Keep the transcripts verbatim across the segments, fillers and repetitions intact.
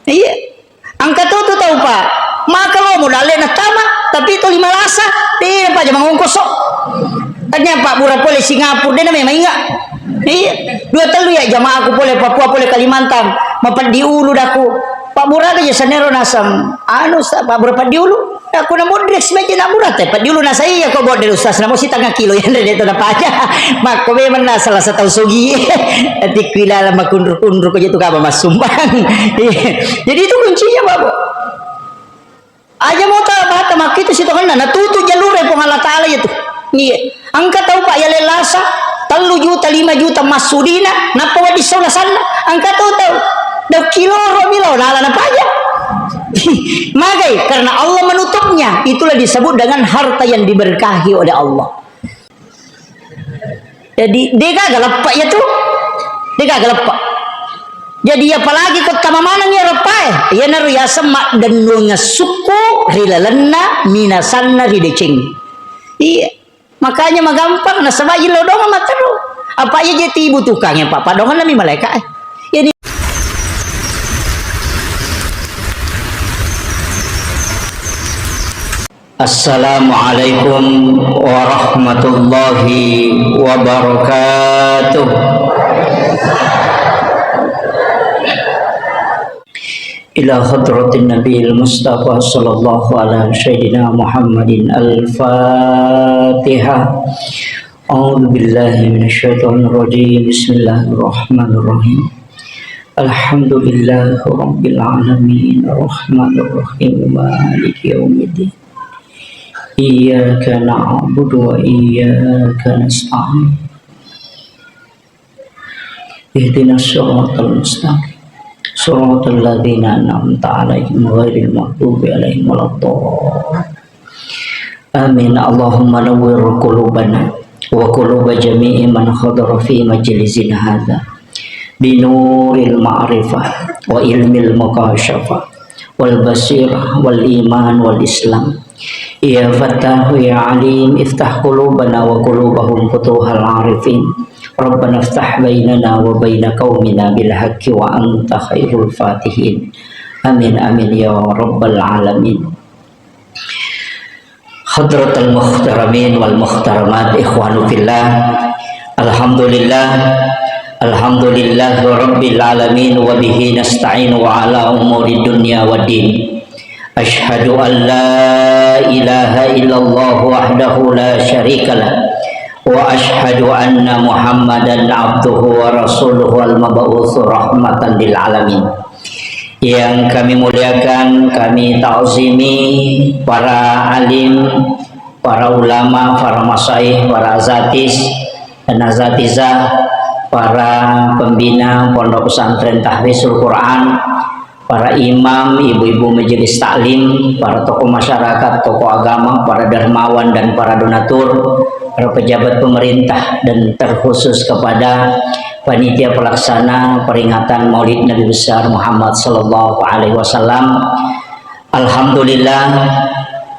Iya. Engka to tu tau, Pak. Maka lo modal le nattama, tapi to lima lasa, de' pa jamang ongkoso. Tanya Pak Bura pole Singapura, de' na memang inga. Iya. Dua tellu ya jamaahku pole Papua, pole Kalimantan. Mapeddi ulu daku. Pak Bura aja sanero nasang. Anu sa, Pak Bura peddi ulu. Aku na modrek sebaja na burat, eh, peddi ulu nasai ya ko bodde ustaz, namo sitengah kilo ya, nre de' tona paja. Makko memang na salah satu sogi. Ati kuilala makunru-kunru ko jetu kaba massumbang. Jadi itu kuncinya, Bapak. Aja mau tak bahata makkitu sitongenna, natutu jalur Puang Allah Ta'ala itu. Iya. Engka tau, Pak, yale lasa, tellu juta, lima juta massudina, nappa wedding sau lasanna. Engka tau, tau. Dau kiloro milo, nala napaja. Magai, karena Allah menutupnya. Itulah disebut dengan harta yang diberkahi oleh Allah. Jadi, de' gaga leppa ya tu. De' gaga leppa. Jadi, apalagi ko tama maneng ya leppa e. Iyanaro yaseng maddennuang sukku ri lalenna minasanna ri deceng. Iya. Makanya magampang nasaba ilo dong matteru. Apa iya je tibutuhkan ya, Pak? Padongan nami malaika, eh. Ini Assalamualaikum warahmatullahi wabarakatuh. Ila hadratin Nabiil Mustafa sallallahu ala sayyidina Muhammadin al-Fatihah. A'udzu billahi minasyaitonir rajim. Bismillahirrahmanirrahim. Alhamdulillahi rabbil alamin. Arrahmanirrahim. Maliki yaumiddin. Iyyaka na'budu wa iyyaka nasta'in. Ihdinas siratal mustaqim. Siratal ladzina an'amta 'alaihim ghairil maghdubi 'alaihim waladdallin. Amin. Allahumma nawwir qulubana wa quluba jami'i man hadara fi majlisina hadza binuril ma'rifah wa ilmil mukasyafah wal basirah wal iman wal islam. Ya Fattahu ya Alim, iftah qulubana wa qulubahum futuhal arifin. Rabbana iftah bainana wa baina qaumina bil haqqi wa anta khairul fatihin. Amin, amin, ya rabbal alamin. Hadratal muhtaramin wal muhtaramat, ikhwanu fillah. Alhamdulillah. Alhamdulillah rabbil alamin wa bihi nasta'in wa ala umuri dunya waddin. Asyhadu an la ilaha illallah wahdahu la syarikalah. Wa asyhadu anna Muhammadan abduhu wa rasuluhu al-mab'utsu rahmatan lil alamin. Yang kami muliakan, kami ta'zimi para alim, para ulama, para masyayikh, para azatis dan azatizah, para pembina Pondok Pesantren Tahfizul Quran, para imam, ibu-ibu majelis taklim, para tokoh masyarakat, tokoh agama, para dermawan dan para donatur, para pejabat pemerintah, dan terkhusus kepada panitia pelaksana peringatan Maulid Nabi Besar Muhammad sallallahu alaihi wasallam. Alhamdulillah,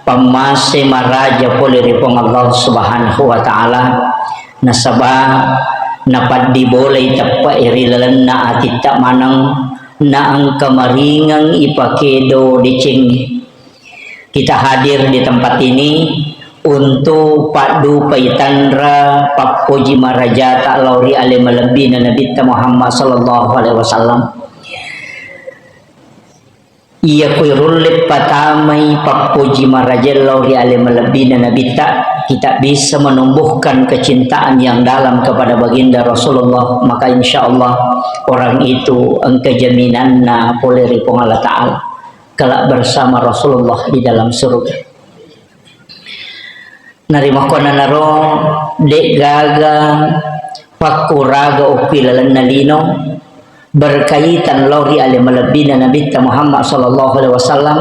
pammase maraja pole ri Puang Allah Subhanahu wa Ta'ala, nasaba napaddi bolai teppe'e ri lalenna atitta maneng, na engka maringeng ipakedo decengnge. Kita hadir di tempat ini untuk paddupai tanra pappoji marajata lao ri ale malebbina Nabitta Muhammad sallallahu alaihi wasallam. Iya kui rulle patamai pappoji maraja lao ri ale malebbina Nabitta, kita bisa menumbuhkan kecintaan yang dalam kepada baginda Rasulullah, maka insya Allah orang itu engka jaminanna pole ri Puang Allah Ta'ala, kelak bersama Rasulullah di dalam surga. Narimakkuannanaro, de'gaga pakkuraga okki lalenna lino berkaitan lao ri ale malebbina Nabitta Muhammad sallallahu alaihi wasallam,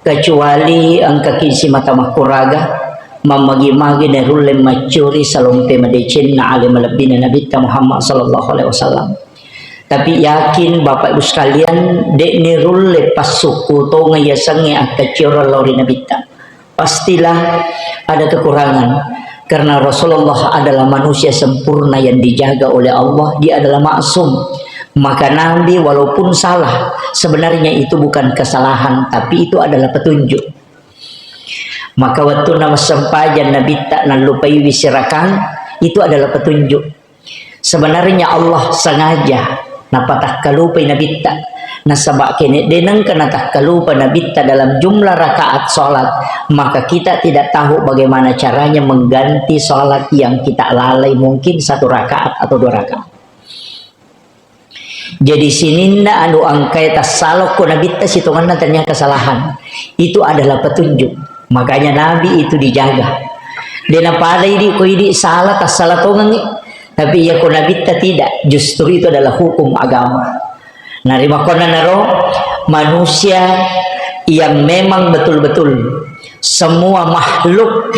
kecuali engkaki simata makkuraga, mammagi-magi nerulle maccuri salompe madecenna ale malebbina Nabitta Muhammad sallallahu alaihi wasallam. Tapi yakin, Bapak Ibu sekalian, de'ni rulle passukku tonga yasengnge akkacciorang lao ri Nabitta. Pastilah ada kekurangan. Karena Rasulullah adalah manusia sempurna yang dijaga oleh Allah, dia adalah maksum. Maka Nabi walaupun salah, sebenarnya itu bukan kesalahan, tapi itu adalah petunjuk. Maka wettunna massempajang Nabitta nallupaiwi sirakang, itu adalah petunjuk. Sebenarnya Allah sengaja napatakkalupai Nabitta. Nasaba kene de nengka natakkalupa Nabitta dalam jumlah rakaat sholat, maka kita tidak tahu bagaimana caranya mengganti sholat yang kita lalai mungkin satu rakaat atau dua rakaat. Jadi sininna anu engkae tassalokko Nabitta sitongenna tania kesalahan. Itu adalah petunjuk. Makanya Nabi itu dijaga. De napada idi ko idi salah, tassala tongengi. Tapi iya ko Nabitta tidak, justru itu adalah hukum agama. Nah, rimakkonanaro manusia yang memang betul-betul semua makhluk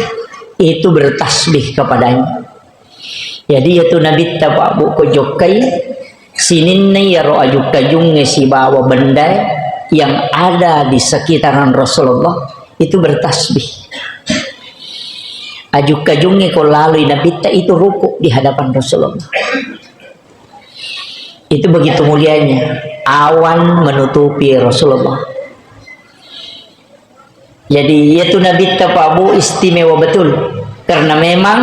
itu bertasbih kepadanya. Jadi, iyatu Nabitta, Pak, Bu, ko jokkai, sininna iyaro aju-kajungnge sibawa benda yang ada di sekitaran Rasulullah itu bertasbih. Aju-kajungnge ko laloi Nabitta itu ruku di hadapan Rasulullah. Itu begitu mulianya awan menutupi Rasulullah. Jadi, iyatu Nabitta, Pak, Bu, istimewa betul. Karena memang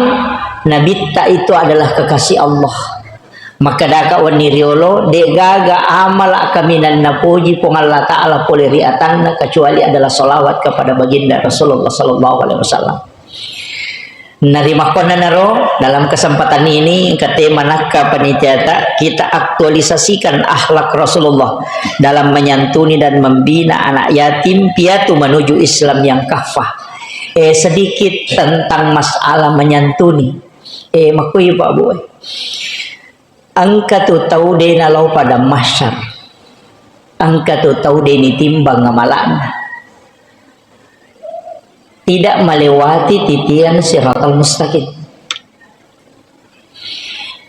Nabitta itu adalah kekasih Allah. Maka daka wenni riolo, de gaga amala kaminang napoji Puang Allah Ta'ala pole ri atanna kecuali adalah salawat kepada baginda Rasulullah sallallahu alaihi wasallam. Narimakkonanaro, dalam kesempatan ini, engka tema nakka panitiata, kita aktualisasikan akhlak Rasulullah dalam menyantuni dan membina anak yatim piatu menuju Islam yang kafah. Eh, sedikit tentang masalah menyantuni. Eh, makkui, Pak, Bu, eh. Engka tu tau de nalao padang mahsyar. Engka tu tau de nitimbang amala'na. Tidak melewati titian siratal mustaqim.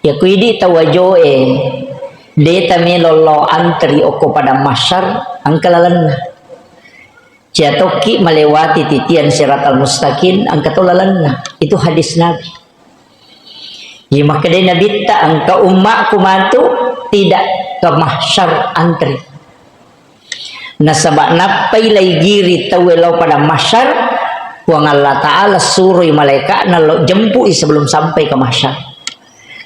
Yaku idi tau ajoe, de tamelo lao antri okko padang mahsyar, engka lalenna. Cia tokki melewati titian siratal mustaqim, engka to lalenna. Itu hadis Nabi. Iya makkedai Nabitta, engka ummakku matu tidak ke mahsyar antri. Nasaba nappai laigiri tauwe lao padang mahsyar, Puang Allah Ta'ala suroi malaika'na lao jempui sebelum sampai ke mahsyar.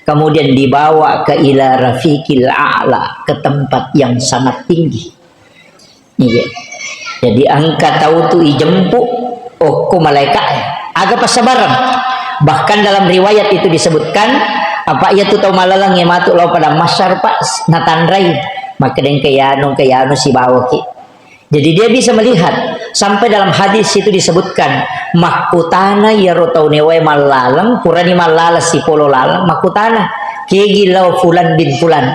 Kemudian dibawa ke ila rafiqil a'la, ke tempat yang sangat tinggi. Iya. Jadi engka tau tu ijempu okko malaika e. Aga passabareng. Bahkan dalam riwayat itu disebutkan, apa iya tu tau malalang e matu lao padang mahsyar, Pak, natanrai. Makkeda engka yanu, engka yanu sibawaki. Jadi dia bisa melihat. Sampai dalam hadis itu disebutkan, makkutana iyaro tau newae mallaleng, purani mallala sipolo laleng, makkutana, kegi lao fulan bin fulan.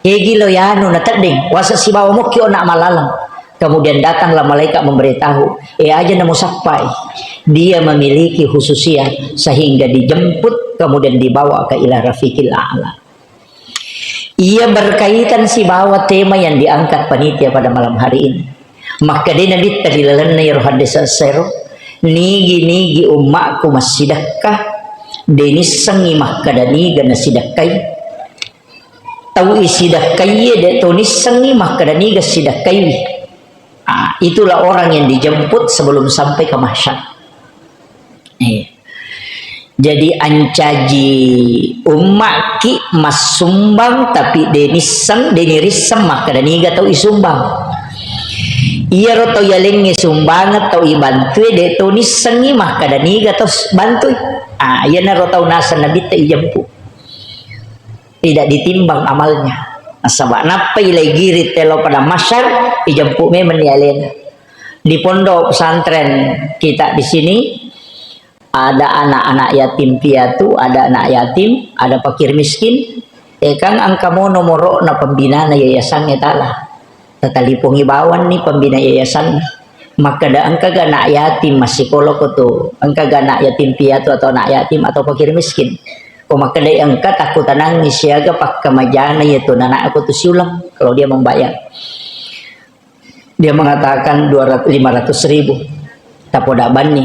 Kegi lo yanu natedding, wasa sibawa mokki ona malaleng. Kemudian datanglah malaikat memberitahu, eh, aja namu sappai. Dia memiliki khususiat sehingga dijemput, kemudian dibawa ke ila rafiqil a'la. Ia berkaitan sibawa tema yang diangkat panitia pada malam hari ini. Makkeda Nabitta ri lalenna iyaro hadis sero, nigi-nigi ummakku massidekka, denissengi makkeda niga nasidekkai. Tau isidakkaie de to nissengi makkeda niga sidakkaiwi. Ah, itulah orang yang dijemput sebelum sampai ke mahsyar. Eh. Jadi ancaji ummakki massumbang tapi de nisseng, de nirisseng makkeda niga tau isumbang. Iyaro tau yalengnge sumbangeng tau ibantue de to nissengi makkeda niga tau s-, bantui. Ah, iyanaro tau naseng Nabitta ijemput. Tidak ditimbang amalnya. Nasaba nappai laigiri telo padang mahsyar, ijemput memang ni alena. Di pondok pesantren kita di sini, ada anak-anak yatim piatu, ada anak yatim, ada fakir miskin. Eh, kan engka mo nomoro'na pembinana yayasangnge tala. Tatalipongi bawanni pembina yayasanna. Makkeda, engkaga anak yatim massikola ko tu, engkaga anak yatim piatu atau anak yatim atau fakir miskin. Ko makkedai engka, takkutanangi siaga pakkamajana iya tu nanakku tu siuleng kalau dia membayar. Dia mengatakan dua ratus, lima ratus ribu. Tapoda banni.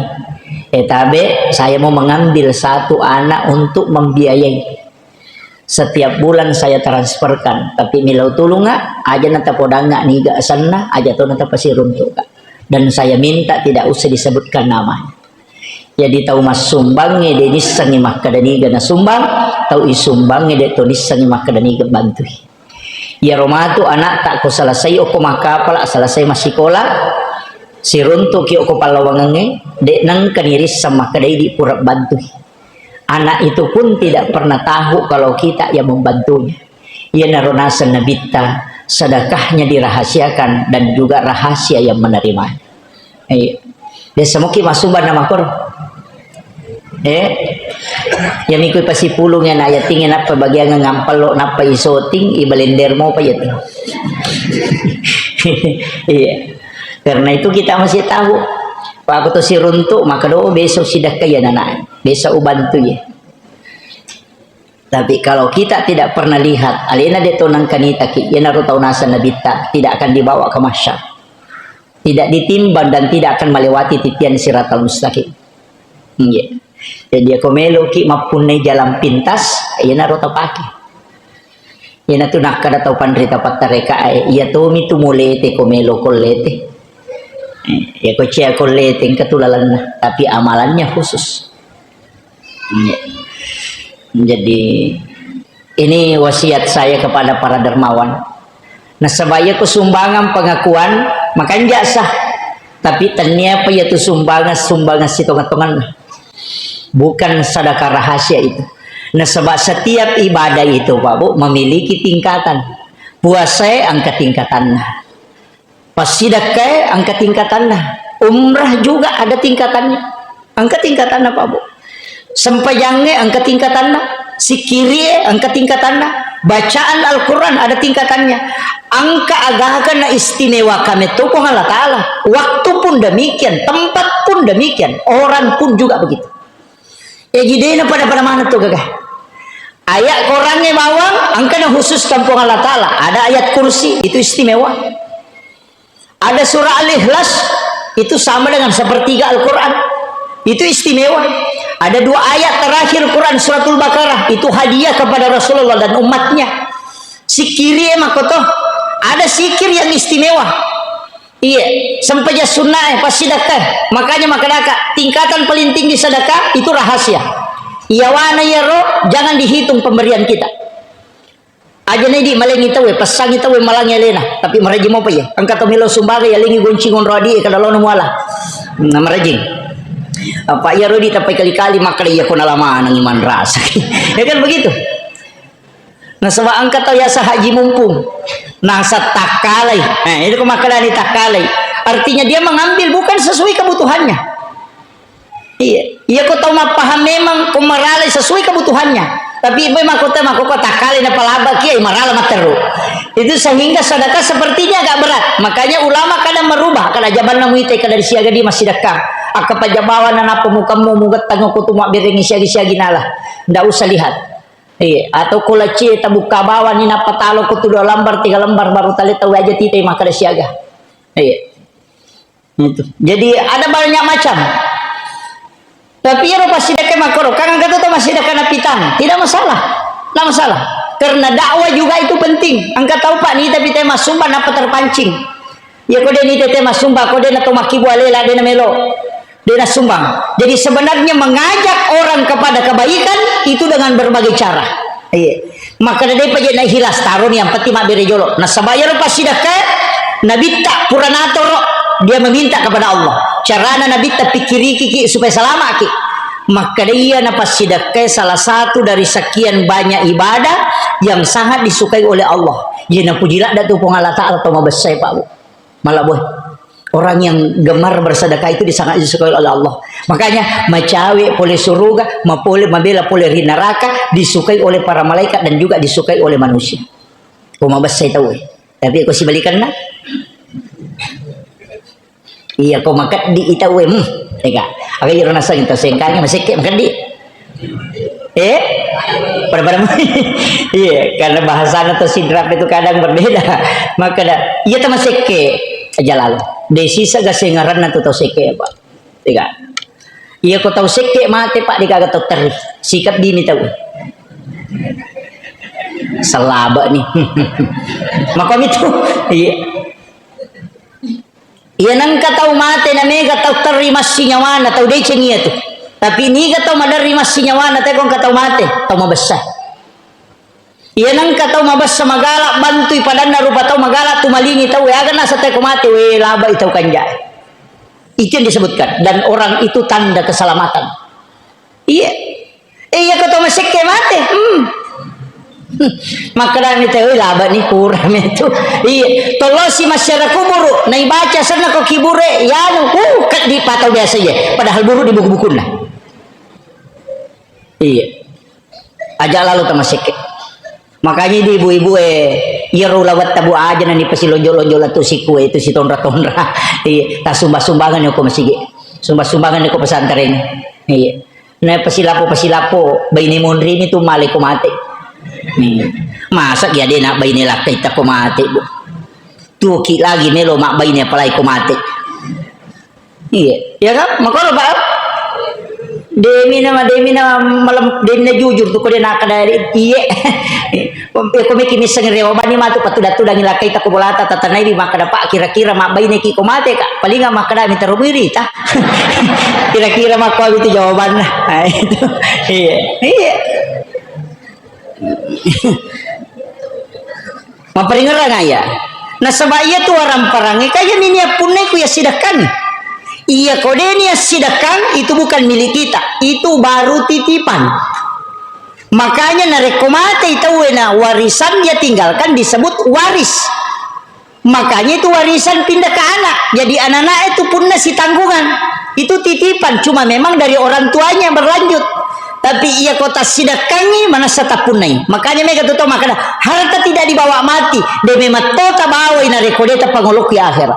Eh, tabe, saya mau mengambil satu anak untuk membiayai. Setiap bulan saya transferkan, tapi milau tulungnga, aja natapodangnga niga asenna, aja to natapasiruntuka. Dan saya minta tidak usah disebutkan namanya. Jadi tau massumbangnge de nissengngi makkeda niga nasumbang, tau isumbangnge de to nissengngi makkeda niga bantui. Iyaro matu anakta ko selesai okko makkapala, selesai massikola, siruntuki okko pallawangengnge, de nengka nirisseng makkeda idi pura bantui. Anak itu pun tidak pernah tahu kalau kita yang membantunya. Iyanaro naseng Nabitta, sedekahnya dirahasiakan dan juga rahasia yang menerimanya. Iya. Biasa muki masumbanna makkoro. Eh? Ya miku pasipulung ya na yating nappa bagian ngampello nappa isoting ibalender mopa ya tu. Iya. Karena itu kita masih tahu. Pak aku tuh si runtuk maka do besok sidakka ya nana. Besok ubantu ya. Tapi kalau kita tidak pernah lihat, alena de to nengka nitaki, iyanaro tau naseng Nabitta, tidak akan dibawa ke mahsyar. Tidak ditimbang dan tidak akan melewati titian siratal mustaqim. Iya. Jadi, ako meloki mappunnai jalan pintas, iyanaro tapake. Iyanatu nakkada tau panrita pattarekae, iya tomi tu molete ko melo kollete. Eh, iya ko cia kollete, engka tu lalenna, tapi amalannya khusus. Iya. Jadi, ini wasiat saya kepada para dermawan. Nasaba iya ko sumbangan pengakuan, makanja sah. Tapi tennia pa iya tu sumbangan, sumbangan sitonga-tonganna. Bukan sedekah rahasia itu. Nasaba setiap ibadah itu, Pak Bu, memiliki tingkatan. Puasae angka tingkatanna. Passidakkae angka tingkatanna. Umrah juga ada tingkatannya. Angka tingkatanna, Pak Bu. Sempajangnge angka tingkatanna. Sikirie angka tingkatanna. Bacaan Al-Quran ada tingkatannya. Angka agaga na istimewa kame tu Puang Allah Ta'ala. Waktu pun demikian, tempat pun demikian, orang pun juga begitu. Ya, jadi dena pada-pada mana tu gaga. Ayat Qurannya bawang, angka na khusus kampung Allah Ta'ala. Ada ayat kursi, itu istimewa. Ada surah Al-Ikhlas, itu sama dengan sepertiga Al-Quran. Itu istimewa. Ada dua ayat terakhir Quran, Suratul Baqarah, itu hadiah kepada Rasulullah dan umatnya. Sikiri makoto, ada sikir yang istimewa. Iya, sempajang sunnah eh, pasti dakka. Makanya makadaka, tingkatan paling tinggi sedekah itu rahasia. Iyawana iyaro, jangan dihitung pemberian kita. Aja na idi malengi tauwe, passangi tauwe malangi alena, tapi maraji mopa iya. Engka to melo sumbaga ya lengi gonci ngonro adi kada lono muala. Na marajing. Apa iya rodi tapai kali-kali makkada iya kona lama nangi manrasa. Ya kan begitu. Nasaba engka tau yasa haji mumpung. Nasa takkalai. Nah, itu ko makkadani takkalai. Artinya dia mengambil bukan sesuai kebutuhannya. Iya, iya ko tau mappaham memang ko maralai sesuai kebutuhannya. Tapi ibu mako tau mako ko takkale na palaba kia marala matteru. Itu sehingga sedekah sepertinya agak berat. Makanya ulama kadang merubah, kada jabanna muite kada disiaga di massidekka. Akka pajabawa na napa mukammu mugettang ko tu mabberengi siagi-siagi nala. Ndak usah lihat. Iya, atau ko laci tabukka bawani napa talo ko tu dua lembar tiga lembar baru tale tau aja tite makkada siaga. Iya. Itu. Jadi ada banyak macam. Tapi iyaro passidekka makkoro, kan engka to massidekka napitang, tidak masalah. Tidak masalah. Karena dakwah juga itu penting. Engka tau Pak ni tapi tema sumbang apa terpancing. Ya ko de ni tete massumbang, ko de na to makkibu alela de na melo. De na sumbang. Jadi sebenarnya mengajak orang kepada kebaikan itu dengan berbagai cara. Iya. Maka daripada na hilas taroni yang penting mabbere jolo. Nasaba iyaro passidekka Nabitta pura natoro dia meminta kepada Allah. Carana Nabitta pikkiriki ki supaya selamat ki. Maka dia na passidekka salah satu dari sekian banyak ibadah yang sangat disukai oleh Allah. Iya napuji ladda tu Puang Allah Ta'ala to mabessai Pak Bu. Malah boy. Orang yang gemar bersedekah itu sangat disukai oleh Allah. Makanya macawe pole suruga, mapole mabela pole ri neraka, disukai oleh para malaikat dan juga disukai oleh manusia. Ko mabessai tau eh. Tapi ko sibalikanna, iya ko makeddi i tau eh. Hmm. Ega. Aga iro naseng to sengkangnya masekke makeddi. Eh? Pada-pada. Iya, karena bahasana to sidrap itu kadang berbeda. Maka da, iya to masekke aja lalu. Desi saga sengaranna tu tau sekke apa? Tiga. Iya ko tau sekke mate Pak digaga to teri. Sikap dimi tau. Sellaba ni. Makomi tu. Iya. Iya, nengka tau mate na mega tau terri massi nyawana, tau deceng iya tu. Tapi niga tau maderri massi nyawana, teko engka tau mate, tau mabessa. Iya, nengka tau mabessa magala, bantui padanna rupa tau magala, tumalingi tau, eh, aga nasa teko mate, we, labai tau kanja. Itu yang disebutkan. Dan orang itu tanda keselamatan. Iya. Eh, iya, ko to masekke mate. Hmm. Hmm. Makkadami te, "Oi, laba ni kurang itu." Iya, tollosi masyarakat kuburu, naibaca senna ko kibure, yanu, uh, keddi patau biasa iya. Padahal buru di buku-bukunna. Iya. Aja lalu tamasekke. Makanya di ibu-ibu, eh, iyaro ulawetta bu aja nani pasilonjo-lonjo latu siku, eh, itu si tonra-tonra. Iya, tasumba-sumbangan ko masigi. Sumba-sumbangan ko pesantren. Iya. Na pasilapo-pasilapo, baine monri mi tu male ko mate. Iya. Masa ki adena baine lakkaita ko mate, bu. Tuki lagi melo mabbaine apalagi ko mate. Iya, iya kan? Makanya, Pak, demi nama, demi nama malam, demi na jujur tu, kode nak ada, iya. Ya, ko meki miseng rewa bani matu patu datu dangi lakai tako bolata, tatanai bi makkada, "Pak, kira-kira mabbaine ki ko mate, Kak?" Palinga makkada, "Minta romiri, ta?" Kira-kira makko itu jawabannya. Nah, itu. Iya, iya. Maparingerang ya. Nasaba iya tu warang-parangnge, kaya mini appunne ku ya sidakkan. Iya kode ni ya sidakkan, itu bukan milik kita. Itu baru titipan. Makanya narekko matei tauwe na warisan dia tinggalkan disebut waris. Makanya itu warisan pindah ke anak. Jadi anak-anak itu punna sitanggungan. Itu titipan, cuma memang dari orang tuanya berlanjut. Tapi iya ko tassidakkangi, manassa tappunnai. Makanya mega tu tau makkada, harta tidak dibawa mati. De memang to tabawai narekko de tapangolokki akhirat.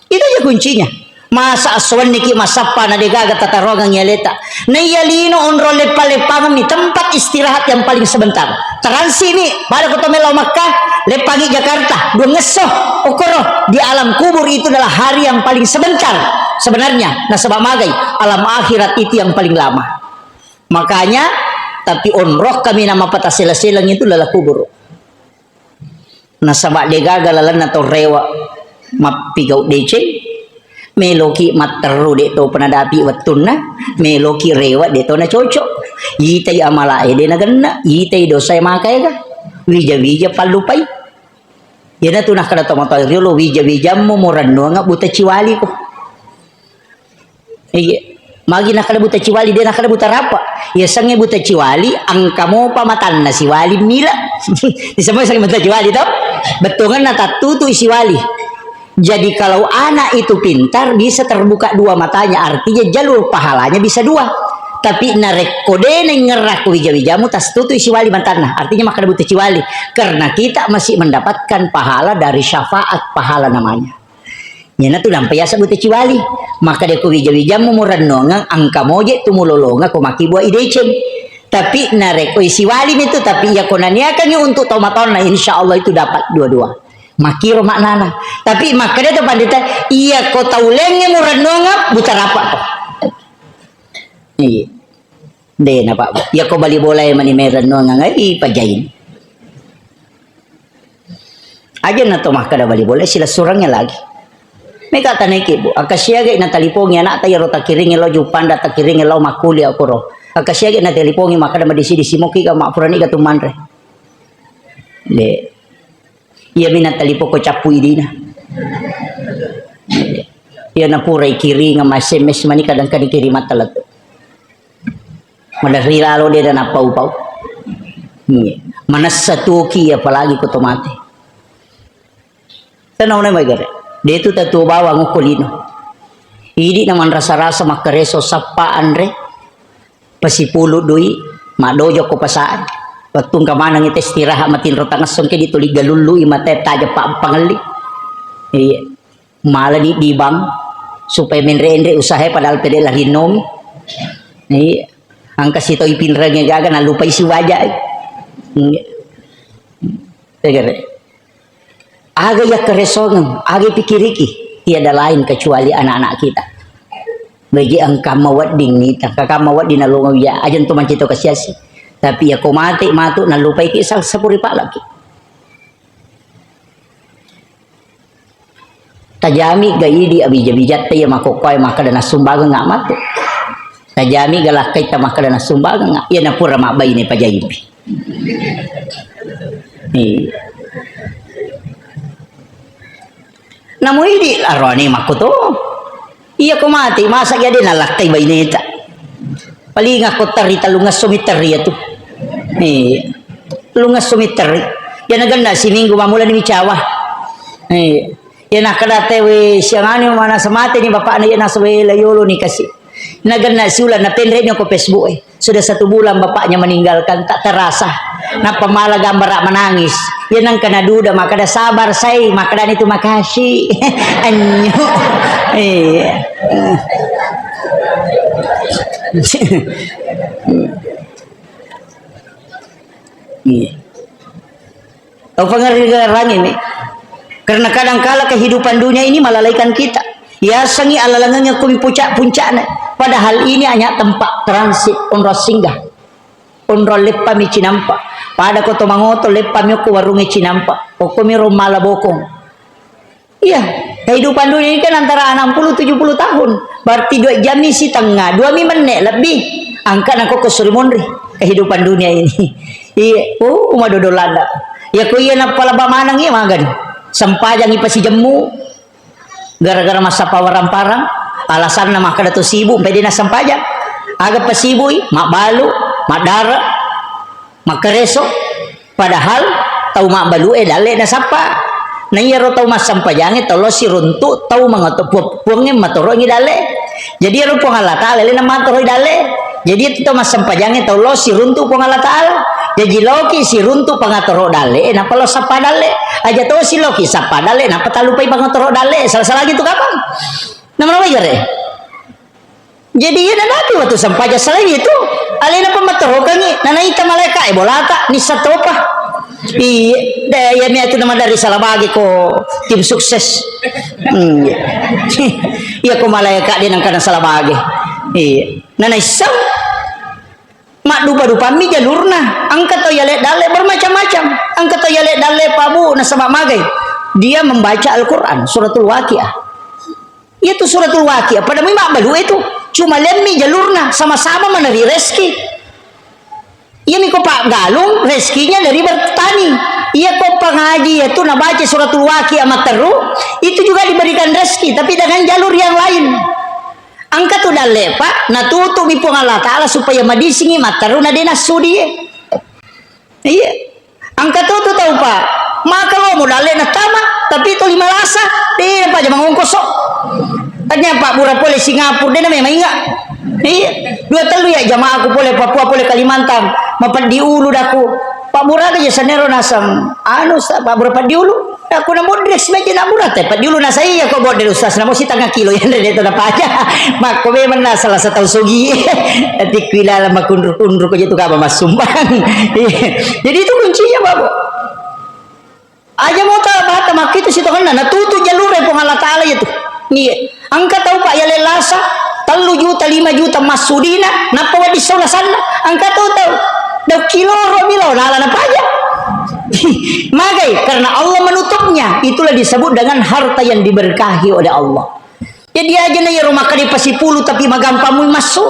Itu aja kuncinya. Masa assuwanniki massappa na degaga tataroangengngi aleta. Naiya lino onrong leppa-leppangemmi tempat istirahat yang paling sebentar. Taransimi, pada ko to mellau Makkah, leppangi Jakarta, duangngesso, okoro, di alam kubur itu adalah hari yang paling sebentar sebenarnya. Nasaba magai, alam akhirat itu yang paling lama. Makanya, tapi onrong kami nama pata sela-selang itu adalah kubur. Nasaba degaga lalenna tau rewa mappigau deceng, meloki matteru de to penadapi wettunna, meloki rewa de to na cocok. Itai amalae de na genna, itai dosae makaega. Wija-wija pallupai. Iyanatu nakkada tomatoa riolo, wija-wijammu murennuanga buta ciwaliko. Iya. Magi nakkada buta ciwali, de nakkada buta rapa. Iya, sengnge buta ciwali, engka mopa matanna siwali mila. Disebut sengnge buta ciwali, toh? Bettuanganna tattutu siwali. Jadi, kalau anak itu pintar, bisa terbuka dua matanya, artinya jalur pahalanya bisa dua. Tapi narekko de naingerrakko wija-wijamu, tastutu siwali matanna, artinya makkada buta ciwali. Karena kita masih mendapatkan pahala dari syafaat pahala namanya. Iyanatu nampa yaseng buta ciwali. Makkada ko wija-wijammu murennongeng, engka moje tu mulolonga ko makkibua ideceng. Tapi narekko isiwali mi tu, tapi iya ko naniakangi untuk tomatoanna, insya Allah itu dapat dua-dua. Makkiro maknana. Tapi makkada tu pandita, iya ko tau lengnge murennongeng, buta rapa ko. Iya. De na, Pak. Iya ko bali bola e mani merennongeng, ai pajain. Aja na to makkada bali bola, silessurengnge lagi. Mega tanaiki, Bu. Akkasiagai na talipongi anakta iyaro takiringi lao Juppanda, takiringi lao makkulia okoro. Akkasiagai na talipongi makkada madisi-disi moki ga mappurani ga tu manre. De. Iya mina talipoko cappu idina. Iya na pura ikiringa ma S M S mani kadang-kadang kirimatta lettu. Maderri lalo de na nappau-pau. Iya. Manessa tuoki, apalagi ko to mate. Tenau ne magere. De tu tatuo bawang okko lino. Idi na manrasa-rasa makkareso sappa anre. Pasipulu dui, maddojo ko pasae. Wettu engka manengi te istirahat matinro tangesso engka dituli galullui mate taja pa pangelli. Iya. Malani di bank supaya menre-enre usahae padahal pede lari nomi. Iya. Engka sitoi pinrengnge gaga nalupai siwajae. Iya. Tegere. Aga yakkaresongeng, aga pikiriki, tiada lain kecuali anak-anak kita. Bagi engka mawedding nita, kaka mawedding nalongo iya, aja tu manci to kasiasi. Tapi iya ko mate matu, nallupaiki sal-, sapuri palaki. Tajami ga idi abija-bijatta iya makkokkoe makkeda nassumbangeng matu. Tajami ga lakkaitta makkeda nassumbangeng, iya napura mabbaine pajaimpi. Iya. Namo idi arone makkoto. Iya ko mate, masa iya de nalakkai baineta. Paling akko terri tellungesso miterri iyatu. Iya. Tellungesso miterri. Iya nagenna siminggu mammulani micawa. Iya. Iya nakkeda tewe siangani manasa mate ni bapakna iya nasa wela yolo ni kasi. Nagenna siuleng napenre ni ko Facebook e. Sudah satu bulan bapaknya meninggalkan, tak terasa. Nappa mala gambara menangis. Iya nengka naduda makkeda sabar sai, makkeda itu makasih. Anyu. Iya. Iya. Tau pangerrangi mi. Karena kadangkala kehidupan dunia ini melalaikan kita. Yasengi alalengeng ko mi puncak-puncakna. Padahal ini hanya tempat transit, onrong singgah. Onrong leppami cinampa. Pada ko to mangoto leppami ko warunge cinampa. Okkomi ro mala bokong. Iya, kehidupan dunia ini kan antara enam puluh tujuh puluh tahun. Berarti dua jam isi tengah, dua mi menne lebih. Angka nako ko suri monri kehidupan dunia ini. Iya, oh, uma dodolanda. Ya ko iya napalaba maneng iya magani. Sempajangi pasijemmu. Gara-gara massappa warang-parang, alasanna makkeda to sibuk, mpai de nassempajang. Aga pasibui, mabbalu, maddara, makkareso. Padahal tau mabbalue dalle nasappa. Na iyaro tau massempajange tau lo siruntu tau mangato-, pu-, puangnge matorongi dalle. Jadi iyaro Puang Allah Taala lena matoroi dalle. Jadi itu tau massempajange tau lo siruntu Puang Allah Taala. Jaji loki siruntu pangatoro dalle, eh, nappa lo sappa dalle. Aja to si loki sappa dalle, nappa tallupai pangatoro dalle. Salah-salah gitu kapang. Nama-nama gare. Jadi iya nadapi waktu sempaja selain itu, alena pemmatorokangi, nanaita malaika e bolata, nissatopa. Iya, deh, iya mi atu nama dari salah bagi ko tim sukses. Hmm, iya. Iya ko malaika dia nangkana salah bagi. Iya. Nanaisseng maddupa-dupammi jalurna. Engka tau yale dalle bermacam-macam. Engka tau yale dalle pabu nasaba magai. Dia membaca Al-Quran, suratul Waqiah. Iyatu suratul Waqiah, pada memang balu itu. Cuma lemmi jalurna, sama-sama meneri rezeki. Iya miko Pak Galung, rezekinya dari bertani. Iya ko pengaji itu nabaca suratul Waqiah matteru, itu juga diberikan rezeki, tapi dengan jalur yang lain. Engka tu dalle, Pak, natutu'mi Puang Allah Taala supaya madisingi matteru na de nassudi. Iya. Engka to tu tau, Pak. Maka lo mo dalle na tama, tapi to lima lasa, de na paja mangongkoso. Tanya Pak Bura pole Singapura, de na memang inga. Iya. Dua tellu ya jamaahku pole Papua, pole Kalimantan, mapeddi ulu daku. Pak Bura aja sanero nasang. Anu sa Pak Bura peddi ulu. Aku na bodres meja na burate, peddi ulu nasai ya ko bodres ustaz, namo sitengah kilo ya de to na paja. Makko memang na salah satu sogi. Tapi kuilala makunru-kunru ko je tu kaba massumbang. Iya. Jadi itu kuncinya, Bapak. Aja mau tak bata makkitu sitongenna, natutu jalure Puang Allah Taala itu. Iya. Engka tau, Pak, yale lasa, tellu juta, lima juta massudina, nappa wedding sau lasanna. Engka tau tau, dau kiloro mi lao nala napaja. Magai, karena Allah menutupnya. Itulah disebut dengan harta yang diberkahi oleh Allah. Jadi aja na iyaro makkeda pasipulu tapi magampang mui massu.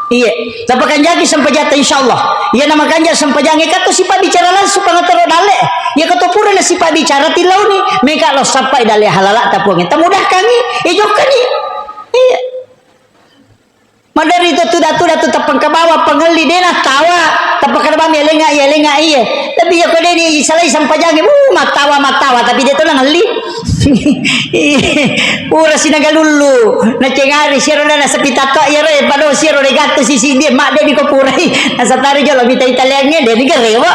Iya. Tapakanjaki sempajatta insyaallah. Iya na makanja sempajangnge katto sipabbicara langsung pangatoro dalle. Iya katto pura na sipabbicara tilauni, meka lo sappai dalle halala tapuangnge. Tamudahkangi, iya jokkani. Iya. Madari to tuda-tuda tu tapengkabawa pengelli dena tawa. Tapakada bami elenga iya, elenga iya. Tapi iya ko deni isalai sempajangnge, uh, matawa, matawa, tapi de to nangelli. Pura sinagalullu, nacengari siaro na sepi tatto iyaro e, pado siaro de gattu sisi dia, mak de diko purai. Nasatari jolo mita italiangnge, de digarewa.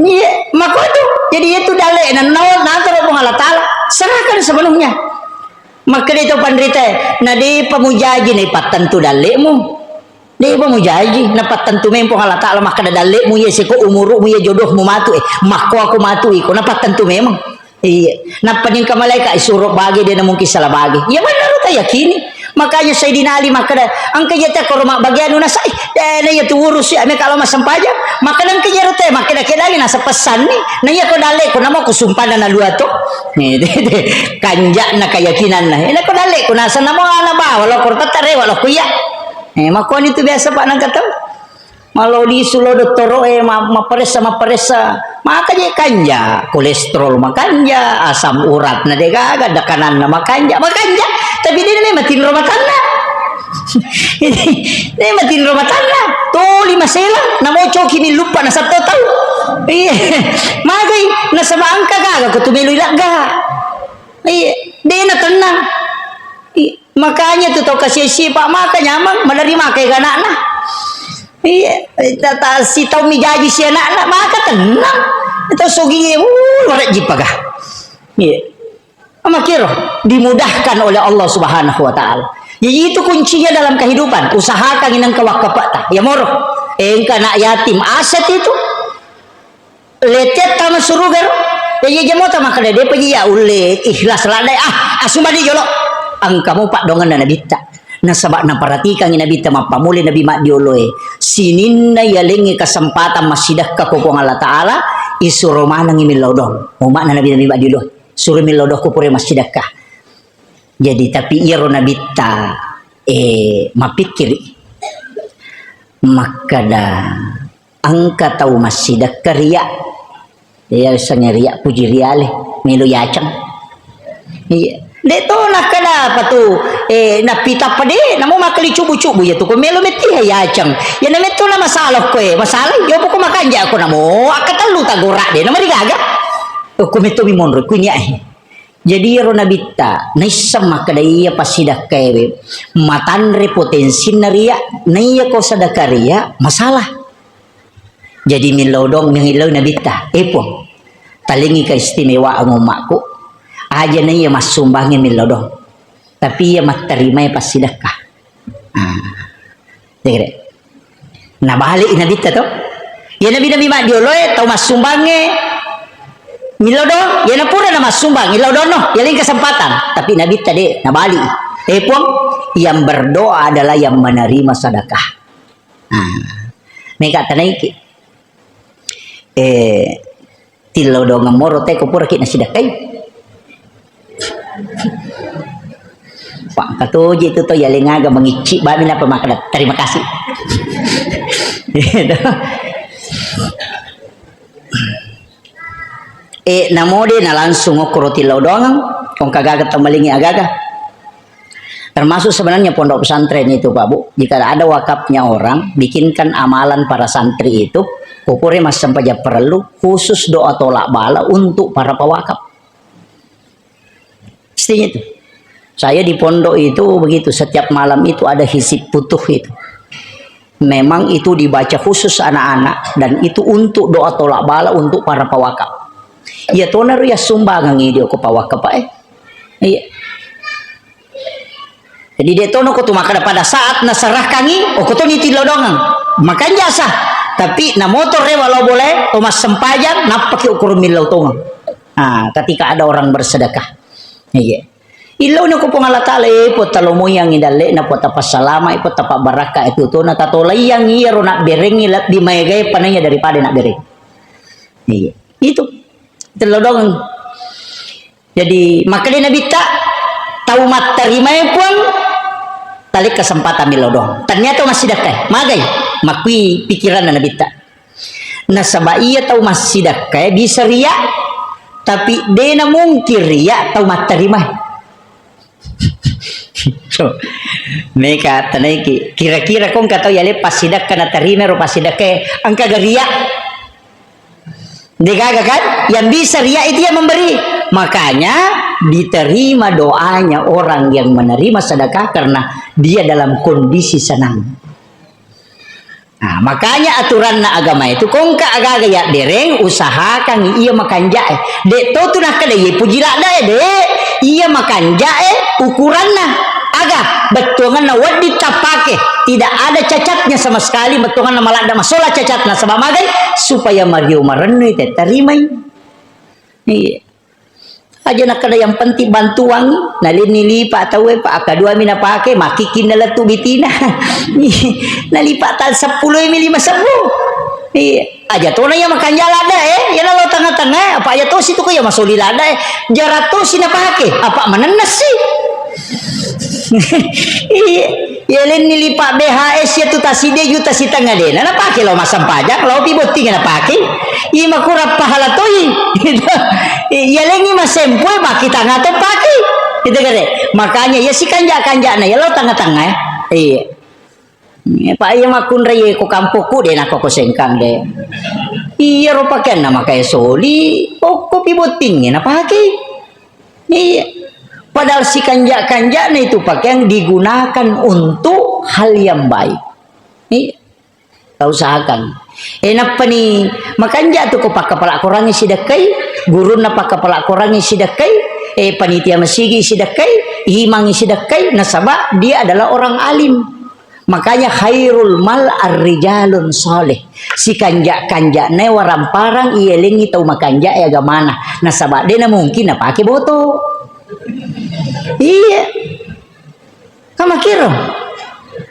Iya, makotu. Jadi itu dalle, na, na, natoro Puang Allah Taala, serahkan sepenuhnya. Makkeda to panrita, na de pamujaji na ipattentu dallemu. De'pa mujaji, napattentu memang Puang Allah Taala makkeda dalle'mu iya siko umuru'mu iya jodohmu matu e, makko aku matu iko, napattentu memang. Iya. Nappa ningka malaika isuro bage de na mungkin salah bage. Iya benar ta yakini. Makanya Sayyidina Ali makkeda, engka je te koro mabbagianu nasai, eh, na iya tu urus ya, me kalau massempajang, makkeda engka je ro te, makkeda kedali nasa pesanni, na iya ko dalle ko namo ko sumpana na lua to. Kanja'na keyakinanna. Eh, na ko dalle ko nasa namo ana bawa lo koro tette rewa lo ko iya. Eh, makoni tu biasa Pak nangka tau. Malo lisu lo dottoro'e, ma-, maparessa, maparessa. Maka je kanja, kolesterol makanja, asam uratna degaga, dekananna makanja, makanja. Tapi de' memang tinro matanna. De' memang tinro matanna. Toli masela, namo coki mi luppa na satto tau. Iya. Magai, nasaba engka gaga ko tu melo ilagga. Iya, de' na tenang. Iya. Makanya tu tau kasi-, sipa maka nyameng, maderri maka ega anakna. Iya, ta-, ta-, si tau mijaji si anakna, maka tenang. Tau sogi, uh, warajji paga. Iya. Makiro dimudahkan oleh Allah Subhanahu wa Ta'ala. Jadi itu kuncinya dalam kehidupan. Usahakan inang ke wakafata. Ya moro. Engka anak yatim aset itu. Letetta masuruga ro. Ya, iya jamota makkeda, depa iya ulle ikhlas ladde. Ah, asumani jolo. Engka mo paddoangenna Nabitta. Nasaba naparatikangi Nabitta, mappamule Nabi maddioloe. Sininna yalengnge kesempatan massidekka ko Puang Allah Ta'ala, isuro manengi millau doang. Umma'na Nabi, Nabi maddioloe. Suro millau doang ko pura massidekka. Jadi, tapi iyaro Nabitta, eh, mapikkiri. Makkeda, engka tau massidekka ria. Iya, yasengnge ria, puji riale, melo yaceng. Iya. De' to nakkeda apa tu, eh, napita pede, namo makkali cubu-cubu ya tu, ko melo metti yaceng. Ya na metto na masalah ko, eh, masalah, yo poko makanja ko namo, akkatellu tagora de, namarigaga. Oh, ko metto mi monro, kuini eh. Jadi, iyaro Nabitta, naisseng makkeda iya passidakkaewe, matanre potensinna ria, naiya ko sadaka ria, masalah. Jadi, millau dong, mengillau Nabitta, "Eh, Puang, talingi keistimewaan ummakku, aja naiya massumbangnge millau dong, tapi iya mattarimae passidakka." Ah. Jadi, nabali Nabitta to. Ya Nabi-Nabi maddioloe tau massumbangnge millau dong, ya napura na massumbang, millau dong no, ya lain kesempatan. Tapi Nabitta de, nabali. Eh Puang, yang berdoa adalah yang menerima sedekah. Nah, mega tanaiki. Eh, tillau dongeng moro te ko puraki nasidakkai. Pak, katoji itu to, ya lengaga mengicci bami napa makkeda, "Terima kasih." Gitu. Eh, namode na langsung okkoro tillau dongeng, kong kagaga tau malingi agaga. Termasuk sebenarnya pondok pesantren itu, Pak Bu, jika ada wakafnya orang, bikinkan amalan para santri itu, kupure massempajang parellu, khusus doa tolak bala untuk para pewakaf. Mestinya itu. Saya di pondok itu begitu, setiap malam itu ada hisib futuh itu. Memang itu dibaca khusus anak-anak dan itu untuk doa tolak bala untuk para pewakaf. Iya, tona ru ya sumbangan ini ko pewakaf, Pak, eh. Iya. Jadi, de tono ko tu makkeda pada saat naserahkangi, oh, ko toni tillau dongeng. Makanja sah. Tapi namotor rewa lao bolae, to massempajang, nappaki ukurung millau tongeng. Ah, ketika ada orang bersedekah. Iya. Illau na ko Puang Allah Taala, eh, Puang talomoyangi dalle'na, Puang tapassalama, eh, Puang tapabbarakka, eh, tu tona tatolaiyangi iyaro nabberengi lebbi maegae panaya daripada nabbereng. Iya. Itu. Tillau dongeng. Jadi, makkedai Nabitta, tau mattarimae Puang, talai kesempatan millau doang. Ternyata massidakkae, magai, makkui pikiranna Nabitta. Nasaba iya tau massidakkae bisa ria, tapi de namungkin ria tau mattarimae. So, meka tanaiki, kira-kira kong katau yale passidakka natarima ro passidakkae, engka ga ria? Degaga kan? Yang bisa ria itu yang memberi. Makanya diterima doanya orang yang menerima sedekah karena dia dalam kondisi senang. Nah, makanya aturanna agama itu, kongka agaga ya bereng, usahakan iya makanjae. Dek to tu nakkeda iya puji laddae, dek. Iya makanjae ukuranna. Aga, bettuanganna wedding tappake. Tidak ada cacatnya sama sekali, bettuanganna maladda masola cacatna. Sebab magai? Supaya mario marennui te tarimai. Iya. Aja nakkeda yang penting bantuang, nalenni lipa tauwe, Pak, akkaduami napake, makkikkinna lettu bitina. Nalipa ta seppulo mi lima sebbu. Iya. Aja tona iya makanja ladda, eh. Iya nalo tengah-tengah, apa aja tosi tu ko iya masoli ladda, eh. Jara tosi napake, apa manenna si? Iya. Yalenni lipa B H S ya tu taside juta sitengnga dena napake lao massempajang, lao pi botting napake. Iya makurang pahala toi. Yalenni masempoe baki tanga to pake. Itu kare. Makanya ya si kanja-kanjana ya lao tengah-tengah, eh. Iya. Iya, Pak, iya makkunrai ko kampokku de nako ko sengkang de. Iya ro pakeanna makae soli, okko pi bottingnge napake. Iya. Padahal si kanja-kanjana itu pakaian digunakan untuk hal yang baik. Iya. Kita usahakan. Eh, nappani makanja tu ko pakkapala korangngi sidekkai, gurunna pakkapala korangngi sidekkai, eh, panitia masigi sidekkai, imangngi sidekkai, nasaba dia adalah orang alim. Makanya khairul mal ar-rijalun salih. Si kanja-kanjana waramparang iyalengi tau makanja e agamana. Nasaba de na mungkin napake boto. Iya. Kan makkiro.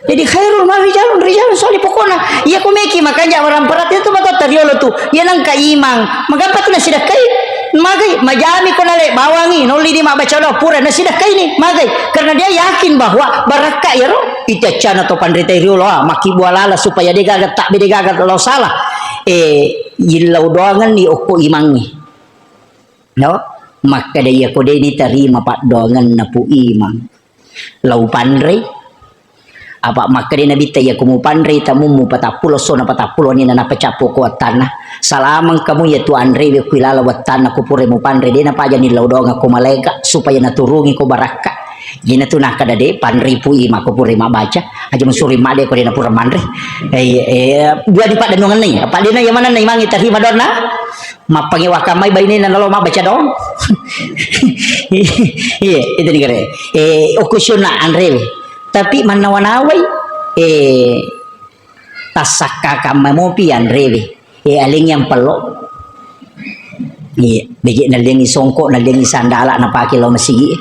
Jadi khairul mal rijalun, rijalun salih. Pokokna iya ko meki makanja waramparang itu matotta riolo tu. Iya nangka imang. Magappa tu nasidekkai. Magai, majami ko nale bawangi, nolli di mabbaca doa pura nasidekkaini, magai. Karena dia yakin bahwa barakka iyaro, ita cana to panrita riolo, ah, makki bualala supaya de gaga tak bede gaga lo salah. Eh, yillau doangan ni okko imangngi. No? Makkeda iya ko de ni tarima paddoangan na pu imang. Lau panrei. Apa makkeda Nabitta, iya ko mupanrei tamummu patappulo, sona patappulo ni na napacappu ko wattanna. Salamang kamu iya tu anrewe ku ilala wattanna ku pura mupanrei, de napajani lau doang ko malaika supaya naturungi ko barakka. Ina tu nakkeda de panrei pu ima ko pura mabbaca. Aja musuri made ko de na pura manre. Eh, eh, dua di paddenungan ni. Apa de na iya manenna imangngi tarima doanna? Mappangewakan mai bainena nalo mabbaca doang. Iya, itu ni kare. Eh, okko sionna anrewe. Tapi mannawa-nawai, eh, tassakkakan mamopi anrewe. Eh, alengi ampello. Iya, beje nalengi songko, nalengi sandala napake lao masigi.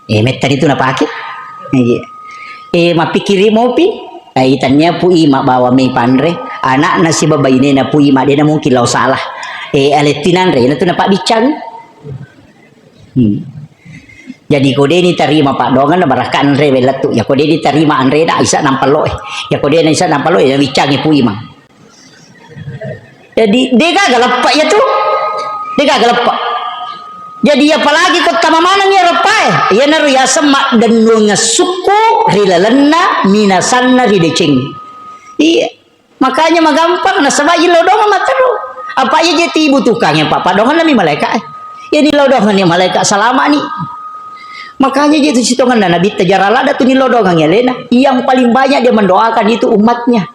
Eh, metta ritu napake. Iya. Eh, mappikiri mopi. Eh, itannia pu ima bawa mei panre. Anakna siba bainena pu ima, de na mungkin lao salah. Eh, alettinanre, na tu napabbiccangi. Hmm. Jadi ko de ni tarima paddoangan na barakka anrewe lettu. Ya ko de ni tarima anrena, isa nampallo eh. Ya ko de na isa nampallo, ya biccangi pu ima. Jadi, de gaga leppa iya tu. De gaga leppa. Jadi, apalagi ko tama maneng iya leppa e. Iyanaro yaseng maddennuang sukku ri lalenna minasanna ri deceng. Iya. Makanya magampang nasaba ilodong matteru. Apa iya je tibutuhkan ya Pak? Padongan nami malaika e. Iya nilodong ni malaika salama ni. Makanya je tu sitongan Nabitta jara ladda tu nilodong alena. Yang paling banyak dia mendoakan itu umatnya.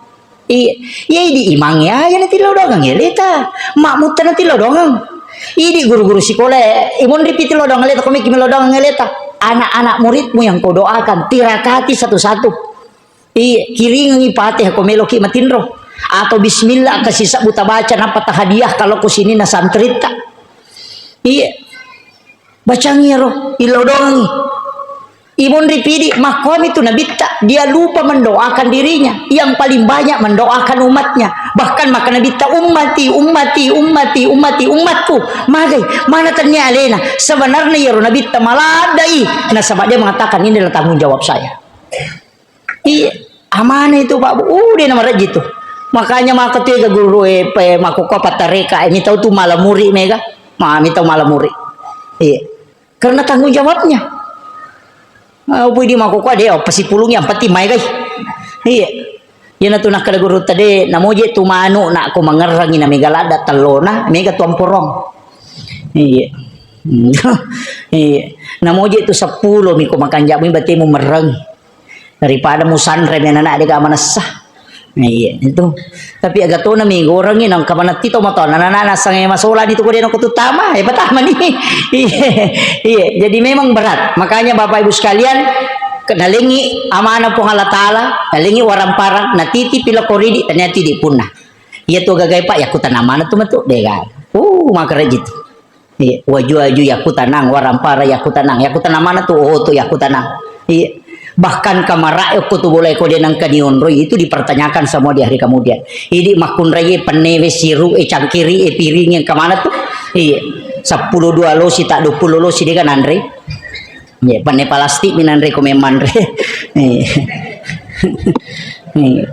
Iya, iya idi imang ya, ya nanti lodongang ya leta. Mak mutta nanti lodongang. Idi guru-guru sikola, imun ripiti lodongang leta, komiki melodongang leta. Anak-anak muridmu yang kau doakan, tirakati satu-satu. Iya, kiringi Fatihah ko meloki matinro. Atau bismillah kasih sabbu tabaca napa tahadiah kalau ko sini na santritta. Iya. Bacangi ro, ilodongi. Imun ripidi, makkomi tu Nabitta, dia lupa mendoakan dirinya, yang paling banyak mendoakan umatnya. Bahkan maka Nabitta, "Ummati, ummati, ummati, ummati, umatku." Magai, mana tania alena? Sebenarnya ya Nabitta maladai, nasaba dia mengatakan, "Ini adalah tanggung jawab saya." Iya, amanah itu, Pak Bu. Uh, dia nama rajin tuh. Makanya maka tu ya guru eh, pe, mako ko patareka, eh, mitau tu malamuri mega. Ma, mitau malamuri. Iya. Karena tanggung jawabnya. Ah, pui di mako ko dia, oh, pasi pulung yang penting mai gai. Iya. Iya na tu nakkeda guru tadi, namoje tu manu nak ko mangerrangi na mega ladda tellona, mega tuamporong. Iya. Iya. Namoje tu seppulo mi ko makanjak mi batemu merreng. Daripada musanre mi anak-anak dega manessa. Iya, itu. Tapi aga tona mi gorengi nang kamanatti to mato anak-anak nasange masola di tu ko dena ko tutama, eh patama ni. Iya, iya. Jadi memang berat. Makanya Bapak Ibu sekalian, ke-, nalengi amanah Puang Allah Taala, nalengi waramparang, natiti pila koridi, ternyata di punna. Iya tu gagai Pak, ya kutana mana tu metu dega. Uh, makereji tu. Iya, waju-waju yakkutanang, warampara yakkutanang. Yakkutanang mana tu? Oh, tu yakkutanang. Iya. Bahkan kamara' okko tu boleh ko de' nengka nionroi, itu dipertanyakan semua di hari kemudian. Idi makkunrai e penne we, siru e, cangkiri e, piring e, engka mana tu? Iya. Seppulo dua losi, tak dua puluh losi de' kan nanre. Iya, penne plastik mi nanre ko memang re. Iya. Iya.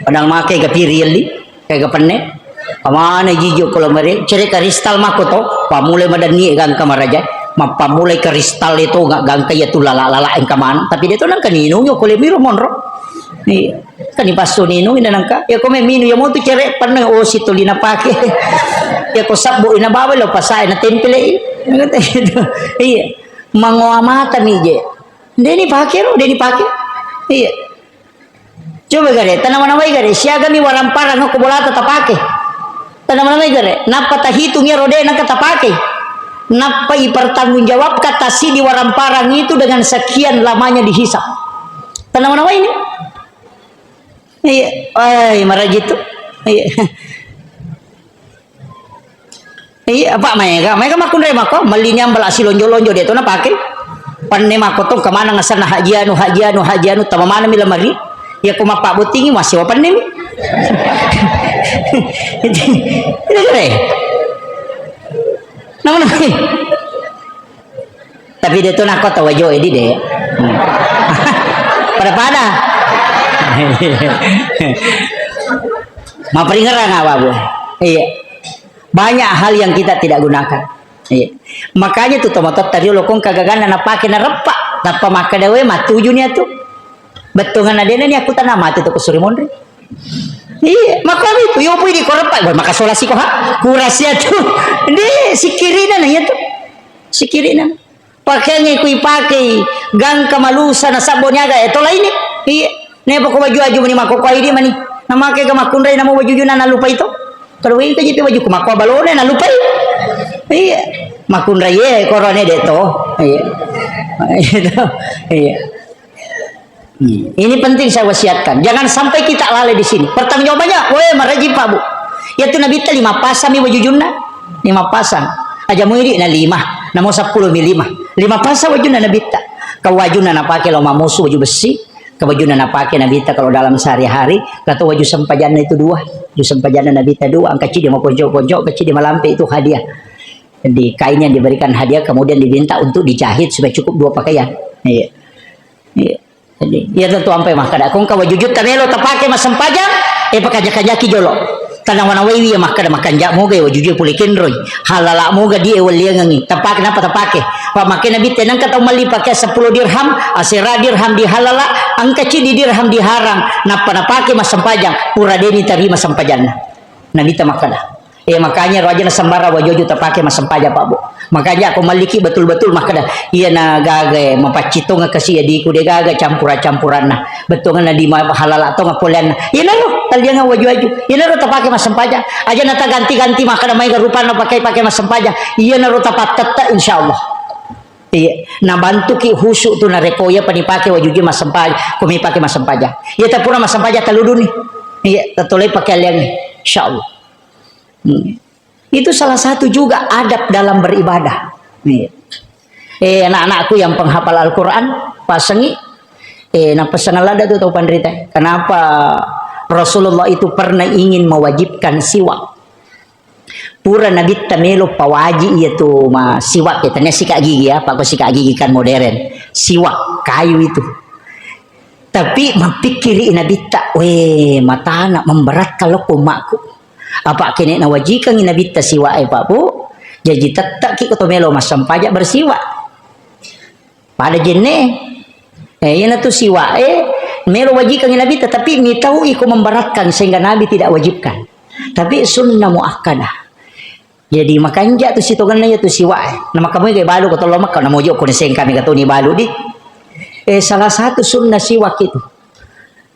Padahal make ga piri elli, ke ga penne. Amana jijo ko lamare, cere karistal mako to, pammulai madanni gangka maraja, mappamulai karistal itu ga-, gangka iya tu lala-lala engka mana, tapi de' to nengka ninung ko le miro monro. Iya. Kan dipassu ninung ina nengka. Ya ko me minung ya mo tu cere penne, oh, situ lina pake. Ya ko sabbu ina bawa lo pasai na tempele. Iya. Mangoa mata mi je. De' ni pake ro, de' ni pake. Iya. Coba gare, tanama-namai gare, siaga mi waramparang ko bolata tapake. Tanama-namai gare, nappa tahitung iyaro de' nengka tapake. Nappa ipertanggungjawabkan tasidi waramparang itu dengan sekian lamanya dihisab. Tanama-namai ni. Iya, ai, maraji tu. Iya. Iya, apa maega? Maega makkunrai mako, melli nyambala silonjo-lonjo de' to napake. Penne mako tong kemana ngesanna haji anu, haji anu, haji anu, tama mana mi lamari. Ya ko mappabbottingi, massewa penne mi. Itu kere. Nama-nama. Tapi de' to nako tau wajo edi de'. Hmm. Pada-pada. Maperingerang apa, Bu? Iya. Banyak hal yang kita tidak gunakan. Iya. Makanya tu tomatoatta riolo kong kagaganna napake nareppa. Tappa makkeda we matuju ni atu. Bettuanna de' na ni aku tanah mati tu kusuri monri. Iya, makkomi tu, yo pui di koreppa, wah, maka solasi ko ha, kurasi atu. De', sikirina na iya tu. Sikirina. Pakeangnge ku ipakei, gangka malusa na sabbo niaga, eh, to laini. Iya. Nepa ko waju-waju meni makko ko idi mani. Namake ga makkunrai namo wajujuna nalupai to. Kalau wei ka jipi waju ku makko balone nalupai. Iya. Makkunrai e korone de' to. Iya. Iya. Hmm. Ini penting saya wasiatkan. Jangan sampai kita lalai di sini. Pertanggungjawabannya, weh, maraji Pak Bu. Yaitu Nabitta lima pasang mi wajujunna. Lima pasang. Aja muidi na lima. Namo seppulo mi lima. Lima pasang wajunna Nabitta. Kawajunna napake lao mamusu waju besi. Kawajunna napake Nabitta kalau dalam sehari-hari. Kata waju sempajanna itu dua. Waju sempajanna Nabitta dua. Angka cidi mau ponco-ponco, angka cidi malampe itu hadiah. Di kain yang diberikan hadiah kemudian diminta untuk dijahit supaya cukup dua pakaian. Iya. Iya. Jadi, iya tentu ampai makkeda, kong ka wajujutta melo tapake massempajang, eh, pakanja-kanjaki jolo. Tanawa-nawaiwi ya makkeda, makanja moga ya wajujue pole kenroi. Halala moga di e welliangengi. Tapake, napa tapake? Pak, make Nabitta nengka tau melli pake seppulo dirham, asera dirham dihalala, angka cidi dirham diharang, nappa napake massempajang, pura deni tarima sempajanna. Nabitta makkeda. Eh, makanya ro aja na sembarang waju-waju tapake massempajang, Pak Bu. Makanya aku malliki betul-betul makkeda, iya na gaga e, mapaccing tonga kasi adiku de gaga campura-campuranna. Bettuanna di ma-, halala tonga poleanna. Iya naro, tallianga waju-waju. Iya naro tapake massempajang. Aja na taganti-ganti makkeda maega rupanna pakai-pakai massempajang. Iya naro tapattetta insyaallah. Iya, nabantuki khusyuk tu narekko iya pani pake wajujue massempajang, ko mi pake massempajang. Iya tapura massempajang taluduni. Iya, tatolai pakealliangnge. Insyaallah. Hmm. Itu salah satu juga adab dalam beribadah. Iya. Eh, anak-anakku yang penghafal Al-Quran, pasengi. Eh, napaseng ladda tu tau panrita. Kenapa Rasulullah itu pernah ingin mewajibkan siwak? Pura Nabitta melo pawaji iya tu ma siwak, ya, tania sikat gigi, ya, apa ko sikat gigi kan modern. Siwak, kayu itu. Tapi mapikkiri Nabitta, "Weh, matana memberatkan lo ko ummakku." Apa kene nawajikangi Nabitta siwak e, Pak Bu? Jaji tettaki ko to melo massempajang bersiwak. Pada jenne. Eh, iyanatu siwak e, melo wajikangi Nabitta, tapi mitau iko memberatkan sehingga Nabi tidak wajibkan. Tapi sunnah muakkadah. Jadi, makanja tu sitongenna iya tu siwak e. Na makkamui ga balu ko tollo Mekka, na mojo ko ni sengkami katoni balu di. Eh, salah satu sunnah siwak itu.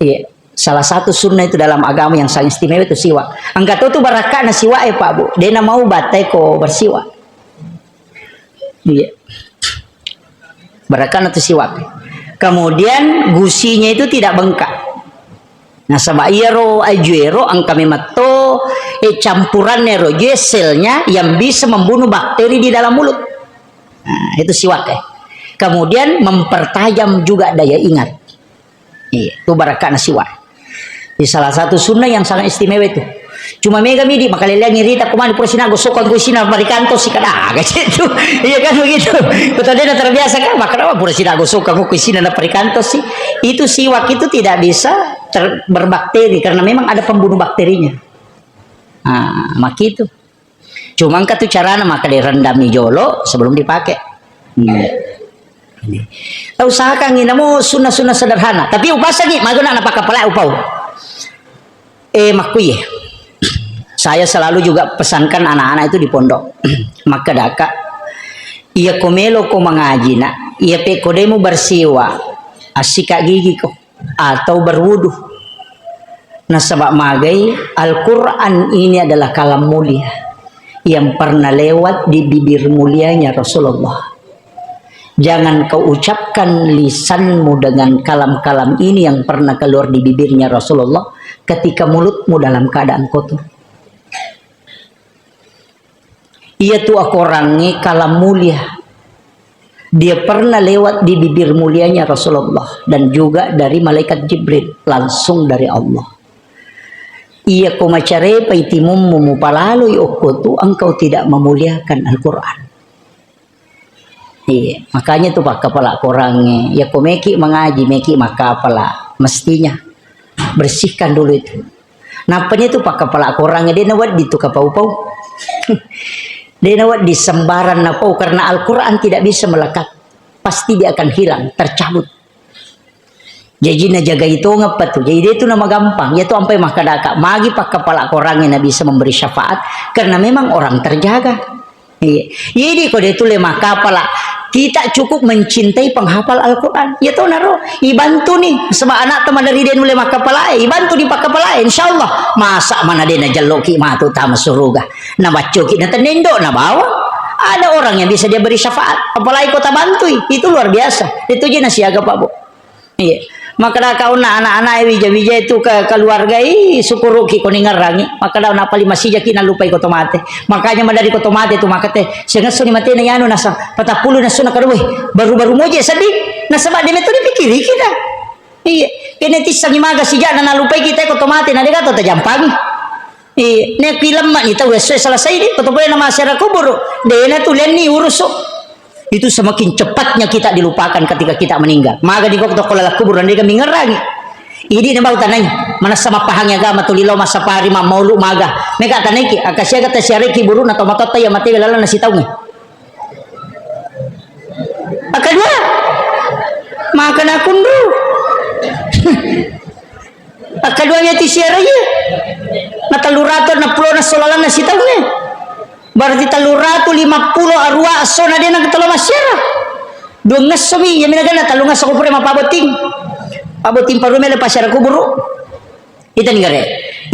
Iya, salah satu sunnah itu dalam agama yang sangat istimewa itu siwak. Engka to tu barakkana siwak e, Pak Bu. De na mau batai ko bersiwak. Iya. Barakkana tu siwak. Kemudian gusinya itu tidak bengkak. Nasaba iyaro ajuero engka memetto eh, campurannya ro, selnya yang bisa membunuh bakteri di dalam mulut. Nah, itu siwak, eh. Kemudian mempertajam juga daya ingat. Iya, itu barakana siwak. Di salah satu sunnah yang sangat istimewa itu. Cuma mega midi, makaleleang irita, kumani pura sina gosokang ku isina marikanto si kada, ah, gaji itu. Iya kan begitu. Kota dia terbiasa kan, maka apa pura sina gosokang ku isina na marikanto si. Itu siwak itu tidak bisa ter-, berbakteri karena memang ada pembunuh bakterinya. Ah, makitu. Cuma engka tu carana, maka direndami jolo sebelum dipakai. Hmm. Ini. Usahakan ini namo sunnah-sunnah sederhana. Tapi upasangi, maguna napakapala upau. Eh, makkuye. Saya selalu juga pesankan anak-anak itu di pondok. Makkadaka, iya ko melo ko mangaji nak, iya pe ko demu bersiwa, assika gigi ko. Atau berwudu. Nasaba magai, Al-Quran ini adalah kalam mulia yang pernah lewat di bibir mulianya Rasulullah. Jangan kau ucapkan lisanmu dengan kalam-kalam ini yang pernah keluar di bibirnya Rasulullah ketika mulutmu dalam keadaan kotor. Iya tu akorangnge kalam mulia. Dia pernah lewat di bibir mulianya Rasulullah dan juga dari malaikat Jibril, langsung dari Allah. Iya ko macarepa itimummu mupalaloi okko tu, engkau tidak memuliakan Al-Quran. Iya, makanya tu pakkapala korangnge. Iya ko meki mangaji, meki makkapala, mestinya bersihkan dulu itu. Nappani tu pakkapala korangnge, de nawedding tu kapau-pau. De nawedding sembarang napau, karena Al-Quran tidak bisa melekat. Pasti dia akan hilang, tercabut. Jaji najagai tongeng pa tu. Jadi de tu namagampang. Iya tu ampai makkadaka, magi pakkapala korangnge na bisa memberi syafaat, karena memang orang terjaga. Iya. Jadi ko de tu le makkapala, kita cukup mencintai penghafal Al-Quran. Iya to naro, ibantu ni. Sebab anak teman dari de nulle makkapala, eh, ibantu ni pakkapala, eh, insya Allah. Masa mana de najelloki matu tama suruga. Nabaccoki na tenendo, nabawa. Ada orang yang bisa dia beri syafaat. Apalagi kota bantui. Itu luar biasa. Itu je nasiaga, Pak Bu. Iya. Makkada kaunna anak-anak e wija-wija itu ke keluarga i, sukuruki ko ningerrangi. Makkada na pali masijaki nalupai ko tomate. Makanya madari ko tomate tu makate. Sengesso ni matena yanu nasa patapulu nasu na karuwe. Baru-baru moje sedih. Nasaba de metu dipikiriki na. Iya. Kene tissangi maga sijana nalupai kita ko tomate na dega to tajampangi. Iya, ne ki lemma ni tau esso selesai di, ko to pole nama ziarah kubur. Dena tu lenni urusu. Itu semakin cepatnya kita dilupakan ketika kita meninggal. Maga di kok to ko laleng kubur, nandega mingerangi. Idi na bau tanai, manessa mappahangi agama tuli lao massapari, mammaulu maga. Mega tanaiki, akasiaga tasiareki buruna to matotta iya matewe lalenna sitaungi. Akkadua, maka nakunru. Akkadua miyatu siara iya. Na tellu ratu enneng pulo na solalanna sitaungnge. Berarti tellu ratu lima pulo arua esso na dena ketelo massiara. Dua ngesso mi, iya mina gana tellu ngesso ko pura mapabotting. Pabotting paru mele pasiara kuburu. Ita ni gare.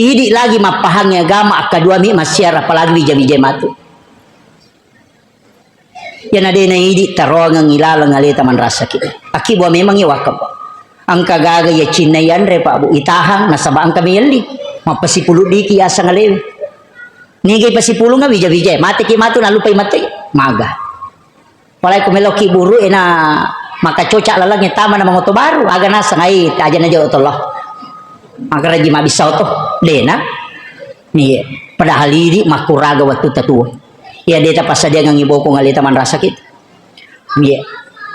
Idi lagi mappahangi agama, akkadua mi massiara, apalagi wija-wija matu. Iyana de naidi taroangeng ilaleng aleta manrasaki. Akibua memangngi wakaf. Engka gaga iya cinna yanre, Pak Bu, itahang nasaba engka meyelli. Mappasipulu diki asang alewe. Niga ipasipulunga wija-wija, mateki matu nalupai mate. Maga. Palai ko meloki buru ena maka cocak laleng tama na mangoto baru, aga nasang ai aja na jolo tollo. Maka raji mabissa oto. Dena. Iya. Padahal idi makkuraga wattu tatua. Iya, de tapassadiangengngi bokong aleta manrasaki. Iya.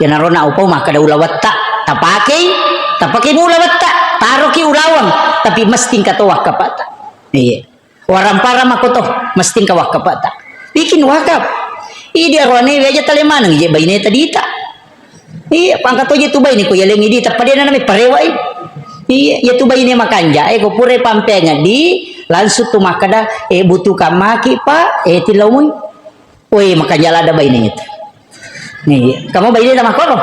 Iyanaro na upau makkada ulawetta, tapakei, tapakei mu ulawetta, taroki ulaweng, tapi mesti engka to wakkapata. Iya. Warang-parang makkoto, mesti engka wakkapata. Bikin wakaf. Idi aroane weja tale maneng je baine tadita. Iya, pangka toje tu baine ko yalengi dita, padena nami parewai. Iya, iya tu baine makanja, eh, ko pura pampengeng di, langsung tu makkada, eh, butuhkan maki, Pak, eh, tilaumui. Woi, makanja lada baine itu. Nih, kamu baine ta makkoro?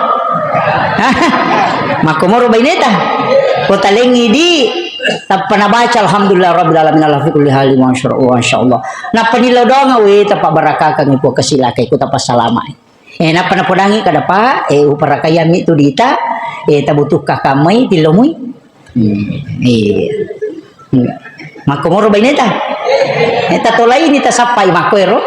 Makkomoro baine ta? Ko talengi di, tappa nabaca, "Alhamdulillah Rabbil Alamin, ala fi kulli hali, masya Allah, masya Allah." Nappa nillau doang, weh, tappa barakakang iku kasilakai, ku tappa salamai. Eh, nappa napodangi kada, Pak, eh, uparakayami tu dita, eh, tabutuhka kamai, tilomui. Hmm, iya. Hmm. Makkomoro baineta? Eh, tatolaini tasappai makkoero.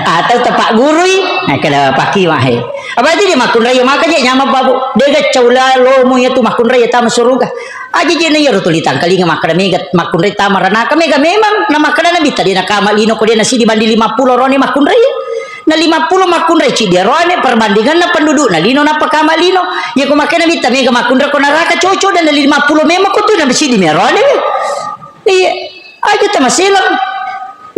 Atau tapaggurui, eh, kada pakiwa he. Apa jadi makkunrai maka je nyameng, Pak, Bu. Dega caula lomo iya tu makkunrai tama suruga. Aja je na iyaro tuli tangkalinga makkada mega makkunrai tama ranaka, mega memang na makkada Nabitta de nakama lino ko de nasidi bandi lima pulo rone makkunrai. Na lima pulo makkunrai cidi rone perbandinganna pendudukna lino nappa kama lino. Iya ko makkada Nabitta mega makkunrai ko naraka cocok dan lima pulo memang ko tu na sidi mi rone. Iya. Aja tamaseleng.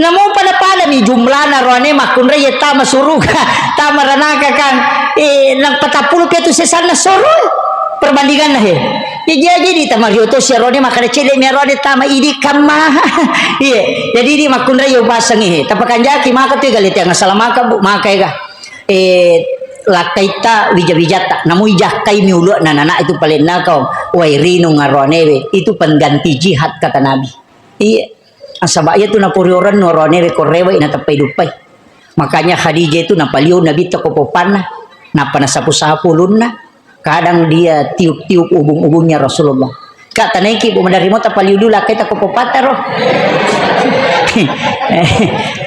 Namo pada-pada mi jumlana roane makkunrai tama suruga, tama ranaka kan. Eh, nang patappulo piatu sesanna soro. Perbandinganna he. Ya, jadi, jadi tama rioto si roane makkada cedde mi roane tama idi kamma. Iya, jadi ini makkunrai upasangi he. Tapakanjaki maka tu gale tiang salamaka, Bu, maka ega. Eh, lakkaitta wija-wijatta. Namo ijakkai mi ulu'na nana itu palenna kau. Wai rinung aroanewe. Itu pengganti jihad kata Nabi. Iya. Nasaba iya tu napuriorennu oroanewe ko rewe nateppai duppai. Makanya Khadijah itu napaliu Nabitta ko poppanna, nappa nasapu-sapu ulunna. Kadang dia tiup-tiup ubung-ubungnya Rasulullah. Kak, tanaiki, Bu, maderri mo tapaliu dulu lakkaita ko poppatta ro.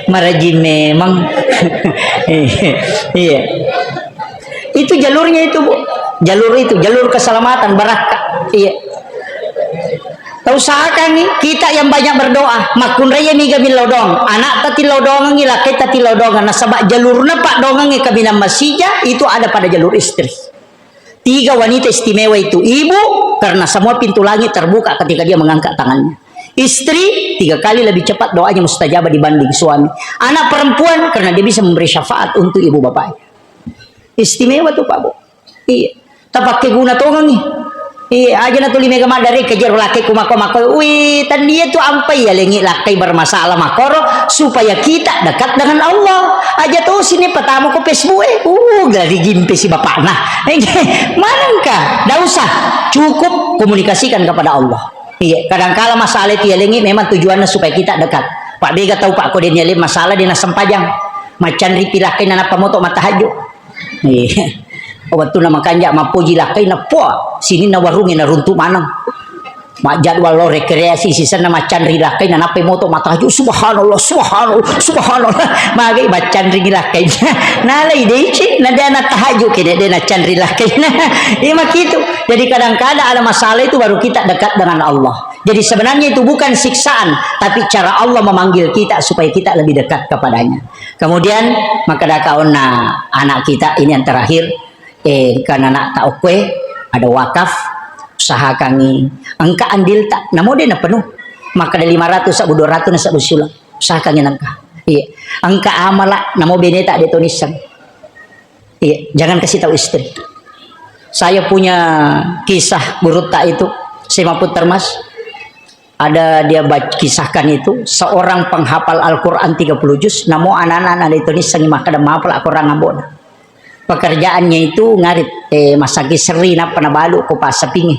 Maraji memang. Iya. Itu jalurnya itu, Bu. Jalur itu, jalur keselamatan, barakka. Iya. Tausahakangi kita yang banyak berdoa, makkunrai mega millau doang. Anakta tillau doangi, lakkaita tillau doang. Nasaba jalurna paddoangi kaminang masija itu ada pada jalur istri. Tiga wanita istimewa itu, ibu, karena semua pintu langit terbuka ketika dia mengangkat tangannya. Istri, tiga kali lebih cepat doanya mustajabah dibanding suami. Anak perempuan, karena dia bisa memberi syafaat untuk ibu bapaknya. Istimewa tuh, Pak, Bu. Iya. Tapakke guna tongengi. Iya, aja na tuli mega maddare kejero lakkai ku mako-mako. Wih, tennia tu ampai ya lengi lakkai bermasalah makoro supaya kita dekat dengan Allah. Aja to sini pertama ko Facebook eh. Uh, gari gimpe si bapakna. Manengka, ndak usah. Cukup komunikasikan kepada Allah. Iya, kadangkala masalah itu ya lengi memang tujuannya supaya kita dekat. Pak bega tahu Pak ko dia nyalin masalah dia nasempajang. Macanri pilakkai nanapa moto matahajud. Iya. Wettunna makanja mappoji lakkaina, puah, sininna warungnge naruntu maneng. Majjadwal lao rekreasi, sisenna macanri lakkaina, nappai moto matahajud, subhanallah, subhanallah, subhanallah. Magai macanri lakkaina. Nalai deci, na de natahajud kene de nacanri lakkaina. Iya makitu. Jadi kadang-kadang ada masalah itu baru kita dekat dengan Allah. Jadi sebenarnya itu bukan siksaan, tapi cara Allah memanggil kita supaya kita lebih dekat kepadanya. Kemudian, makkadaka onna anak kita ini yang terakhir, eh, engka nana'ta okkoe, ada wakaf, usahakangi engka andilta, namo de napenuh. Makkada lima ratus sabbu, dua ratus na sabbu siuleng. Usahakangi nengka. Iya. Engka amala, namo beneta de to nisseng. Iya, jangan kasih tahu istri. Saya punya kisah gurutta itu, Sema Putermas. Ada dia bac-, kisahkan itu, seorang penghafal Al-Quran tiga puluh juz, namo anak-anak itu nissengi makkada mapala Al-Quran ambo'na. Pekerjaannya itu ngarit, eh, massakit serri nappa nabalu ko passapingi.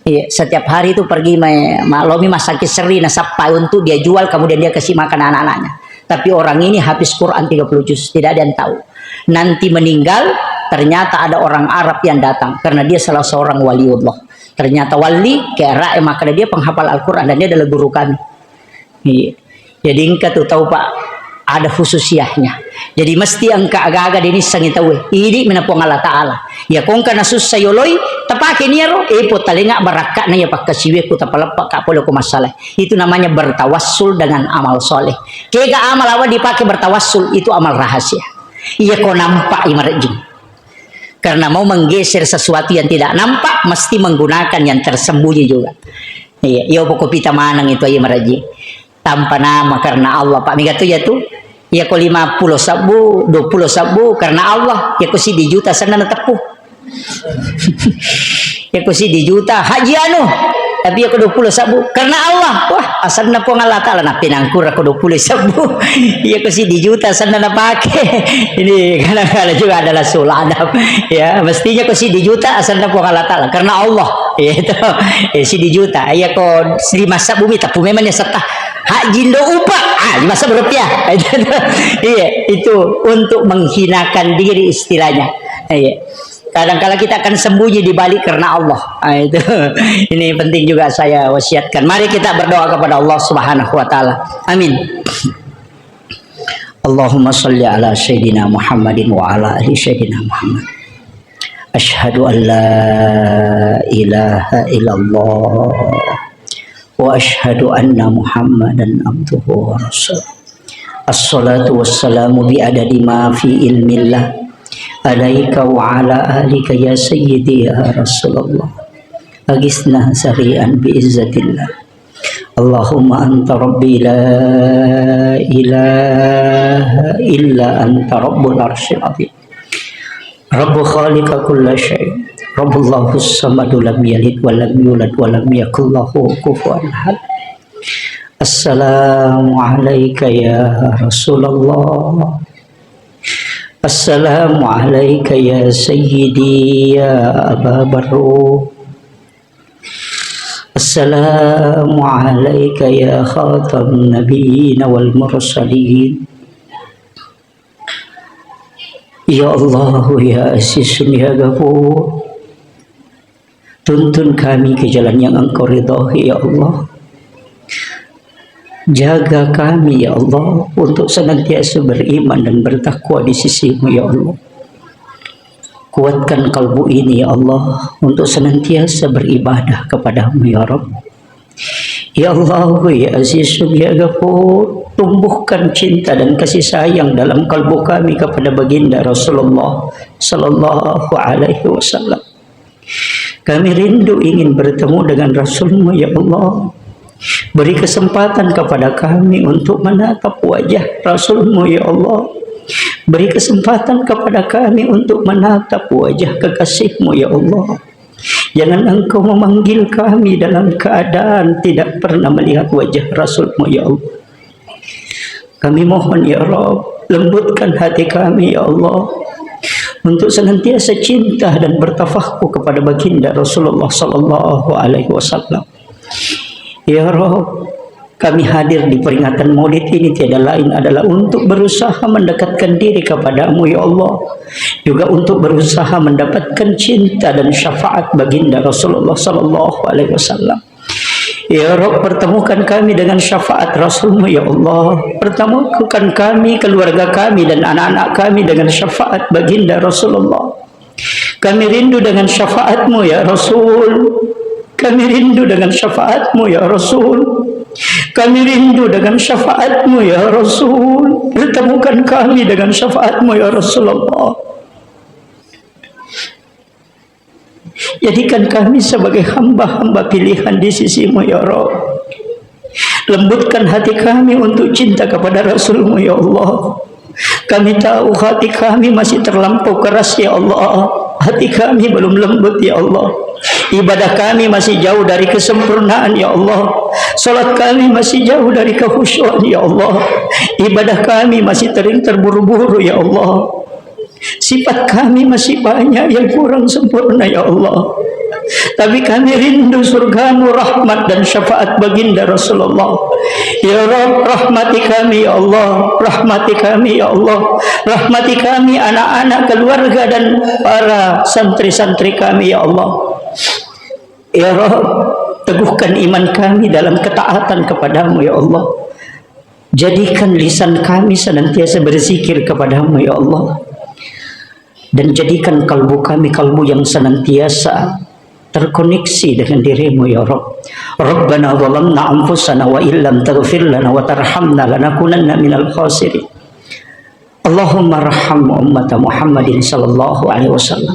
Iya, setiap hari itu pergi ma-, ma-, lomi massakit serri nasappa untuk dia jual, kemudian dia kasih makan anak-anaknya. Tapi orang ini habis Quran tiga puluh juz, tidak ada yang tahu. Nanti meninggal, ternyata ada orang Arab yang datang karena dia salah seorang waliullah. Ternyata wali, kayak rakyat, maka dia penghafal Al-Quran dan dia adalah guru kami. Iya. Jadi engka tu tau, Pak, ada khususiyahnya. Jadi mesti engka aga-aga de nissengi tauwe. Idi mena Puang Allah Ta'ala. Ya kongka nasussa yoloi, tapake niaro, eh, po talenga barakka'na ya pakkasiwe ku tapaleppa ka pole ko masalah. Itu namanya bertawassul dengan amal soleh. Kega amal awal dipakai bertawassul, itu amal rahasia. Iya ko nampak i marejjing. Karena mau menggeser sesuatu yang tidak nampak, mesti menggunakan yang tersembunyi juga. Iya, iya pokok pita maneng itu aja maraji. Tanpa nama karena Allah, Pak. Mega tu ya tu. Ya ko lima puluh sabbu, dua puluh sabbu karena Allah. Ya ko sidi juta sana na teppu. Ya ko sidi juta haji anu. Tapi ya ko dua puluh sabbu karena Allah. Wah, asanna Puang Allah Ta'ala na penangkura ko dua puluh sabbu. Ya ko sidi juta asanna na pake. Ini kadang-kadang juga adalah sulada. Ya, mestinya ko sidi juta asanna Puang Allah Ta'ala karena Allah. Ya itu. Eh, sidi juta. Ya ko lima sabbu mi teppu memang ya setta. Haji ndo upa. Ah, lima sabbu rupiah. Iya, itu untuk menghinakan diri istilahnya. Iya. Kadangkala kita akan sembunyi di balik karena Allah. Ah, itu. Ini penting juga saya wasiatkan. Mari kita berdoa kepada Allah Subhanahu wa Ta'ala. Amin. Allahumma salli ala Sayyidina Muhammadin wa ala ali Sayyidina Muhammad. Asyhadu an la ilaha illallah wa asyhadu anna Muhammadan abduhu wa rasuluh. Assalatu wassalamu bi adadi ma fi ilmillah alaika wa ala alika ya sayyidi ya Rasulullah. Agisna sari'an bi izzatillah. Allahumma anta rabbi la ilaha illa anta rabbul arsyil azim. Rabbu khaliqa kulla syai. Rabbullahu samadu lam yalid wa lam yulad wa lam yakul lahu kufuwan ahad. Assalamu alaika ya Rasulullah. Assalamu alaika ya sayyidi ya Aba Barru. Assalamu alaika ya khataman nabiyyin wal mursalin. Ya Allah, ya Aziz, ya Ghafur, tuntun kami ke jalan yang Engkau ridhoi, ya Allah. Jaga kami, ya Allah, untuk senantiasa beriman dan bertakwa di sisimu, ya Allah. Kuatkan kalbu ini, ya Allah, untuk senantiasa beribadah kepadamu, ya Rabb. Ya Allah, ya Aziz, ya Ghafur, tumbuhkan cinta dan kasih sayang dalam kalbu kami kepada Baginda Rasulullah sallallahu alaihi wasallam. Kami rindu ingin bertemu dengan Rasulmu, ya Allah. Beri kesempatan kepada kami untuk menatap wajah Rasulmu, ya Allah. Beri kesempatan kepada kami untuk menatap wajah kekasihmu, ya Allah. Jangan Engkau memanggil kami dalam keadaan tidak pernah melihat wajah Rasulmu, ya Allah. Kami mohon, ya Rabb, lembutkan hati kami, ya Allah, untuk senantiasa cinta dan bertafahku kepada Baginda Rasulullah sallallahu alaihi wasallam. Ya Rabb, kami hadir di peringatan Maulid ini tiada lain adalah untuk berusaha mendekatkan diri kepadamu, ya Allah, juga untuk berusaha mendapatkan cinta dan syafaat Baginda Rasulullah sallallahu alaihi wasallam. Ya Rabb, pertemukan kami dengan syafaat Rasulmu, ya Allah. Pertemukan kami, keluarga kami, dan anak-anak kami dengan syafaat Baginda Rasulullah. Kami rindu dengan syafaatmu, ya Rasul. Kami rindu dengan syafaatmu, ya Rasul. Kami rindu dengan syafaatmu, ya Rasul. Pertemukan kami dengan syafaatmu, ya Rasulullah. Jadikan kami sebagai hamba-hamba pilihan di sisimu, ya Rabb. Lembutkan hati kami untuk cinta kepada Rasulmu, ya Allah. Kami tahu hati kami masih terlampau keras, ya Allah. Hati kami belum lembut, ya Allah. Ibadah kami masih jauh dari kesempurnaan, ya Allah. Salat kami masih jauh dari kekhusyuan, ya Allah. Ibadah kami masih sering terburu-buru, ya Allah. Sifat kami masih banyak yang kurang sempurna, ya Allah. Tapi kami rindu surgamu, rahmat dan syafaat baginda Rasulullah. Ya Rabb, rahmati kami, ya Allah. Rahmati kami, ya Allah. Rahmati kami, anak-anak, keluarga, dan para santri-santri kami, ya Allah. Ya Rabb, teguhkan iman kami dalam ketaatan kepadamu, ya Allah. Jadikan lisan kami senantiasa berzikir kepadamu, ya Allah. Dan jadikan kalbu kami kalbu yang senantiasa terkoneksi dengan dirimu, ya Rabb. Rabbana zalamna anfusana wa illam taghfir lana wa tarhamna lanakunanna minal khasirin. Allahumma rahham ummata Muhammadin sallallahu alaihi wasallam.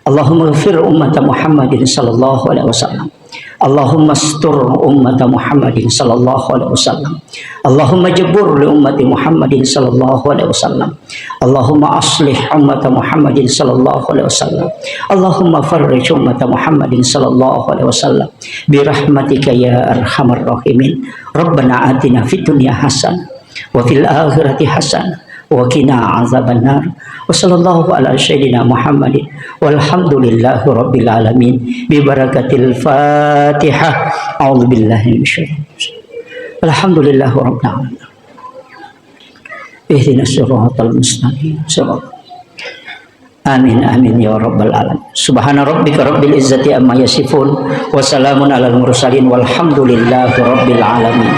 Allahumma ghfir ummata Muhammadin sallallahu alaihi wasallam. Allahumma astur ummata Muhammadin sallallahu alaihi wasallam. Allahumma jabur li ummati Muhammadin sallallahu alaihi wasallam. Allahumma aslih ummata Muhammadin sallallahu alaihi wasallam. Allahumma farrij ummata Muhammadin sallallahu alaihi wasallam. Birahmatika ya arhamar rahimin. Rabbana atina fid dunya hasanah wa fil akhirati hasanah wa qina azabannar. Wa sallallahu ala sayyidina Muhammadin walhamdulillahi rabbil alamin. Bi barakatil Fatihah. A'udzu billahi minasyaitonir rajim. Alhamdulillahi rabbil alamin. Ihdinas siratal mustaqim. Siratal Amin, amin, ya rabbal alamin. Subhana rabbika rabbil izzati amma yasifun, wa salamun alal mursalin, walhamdulillahi rabbil alamin.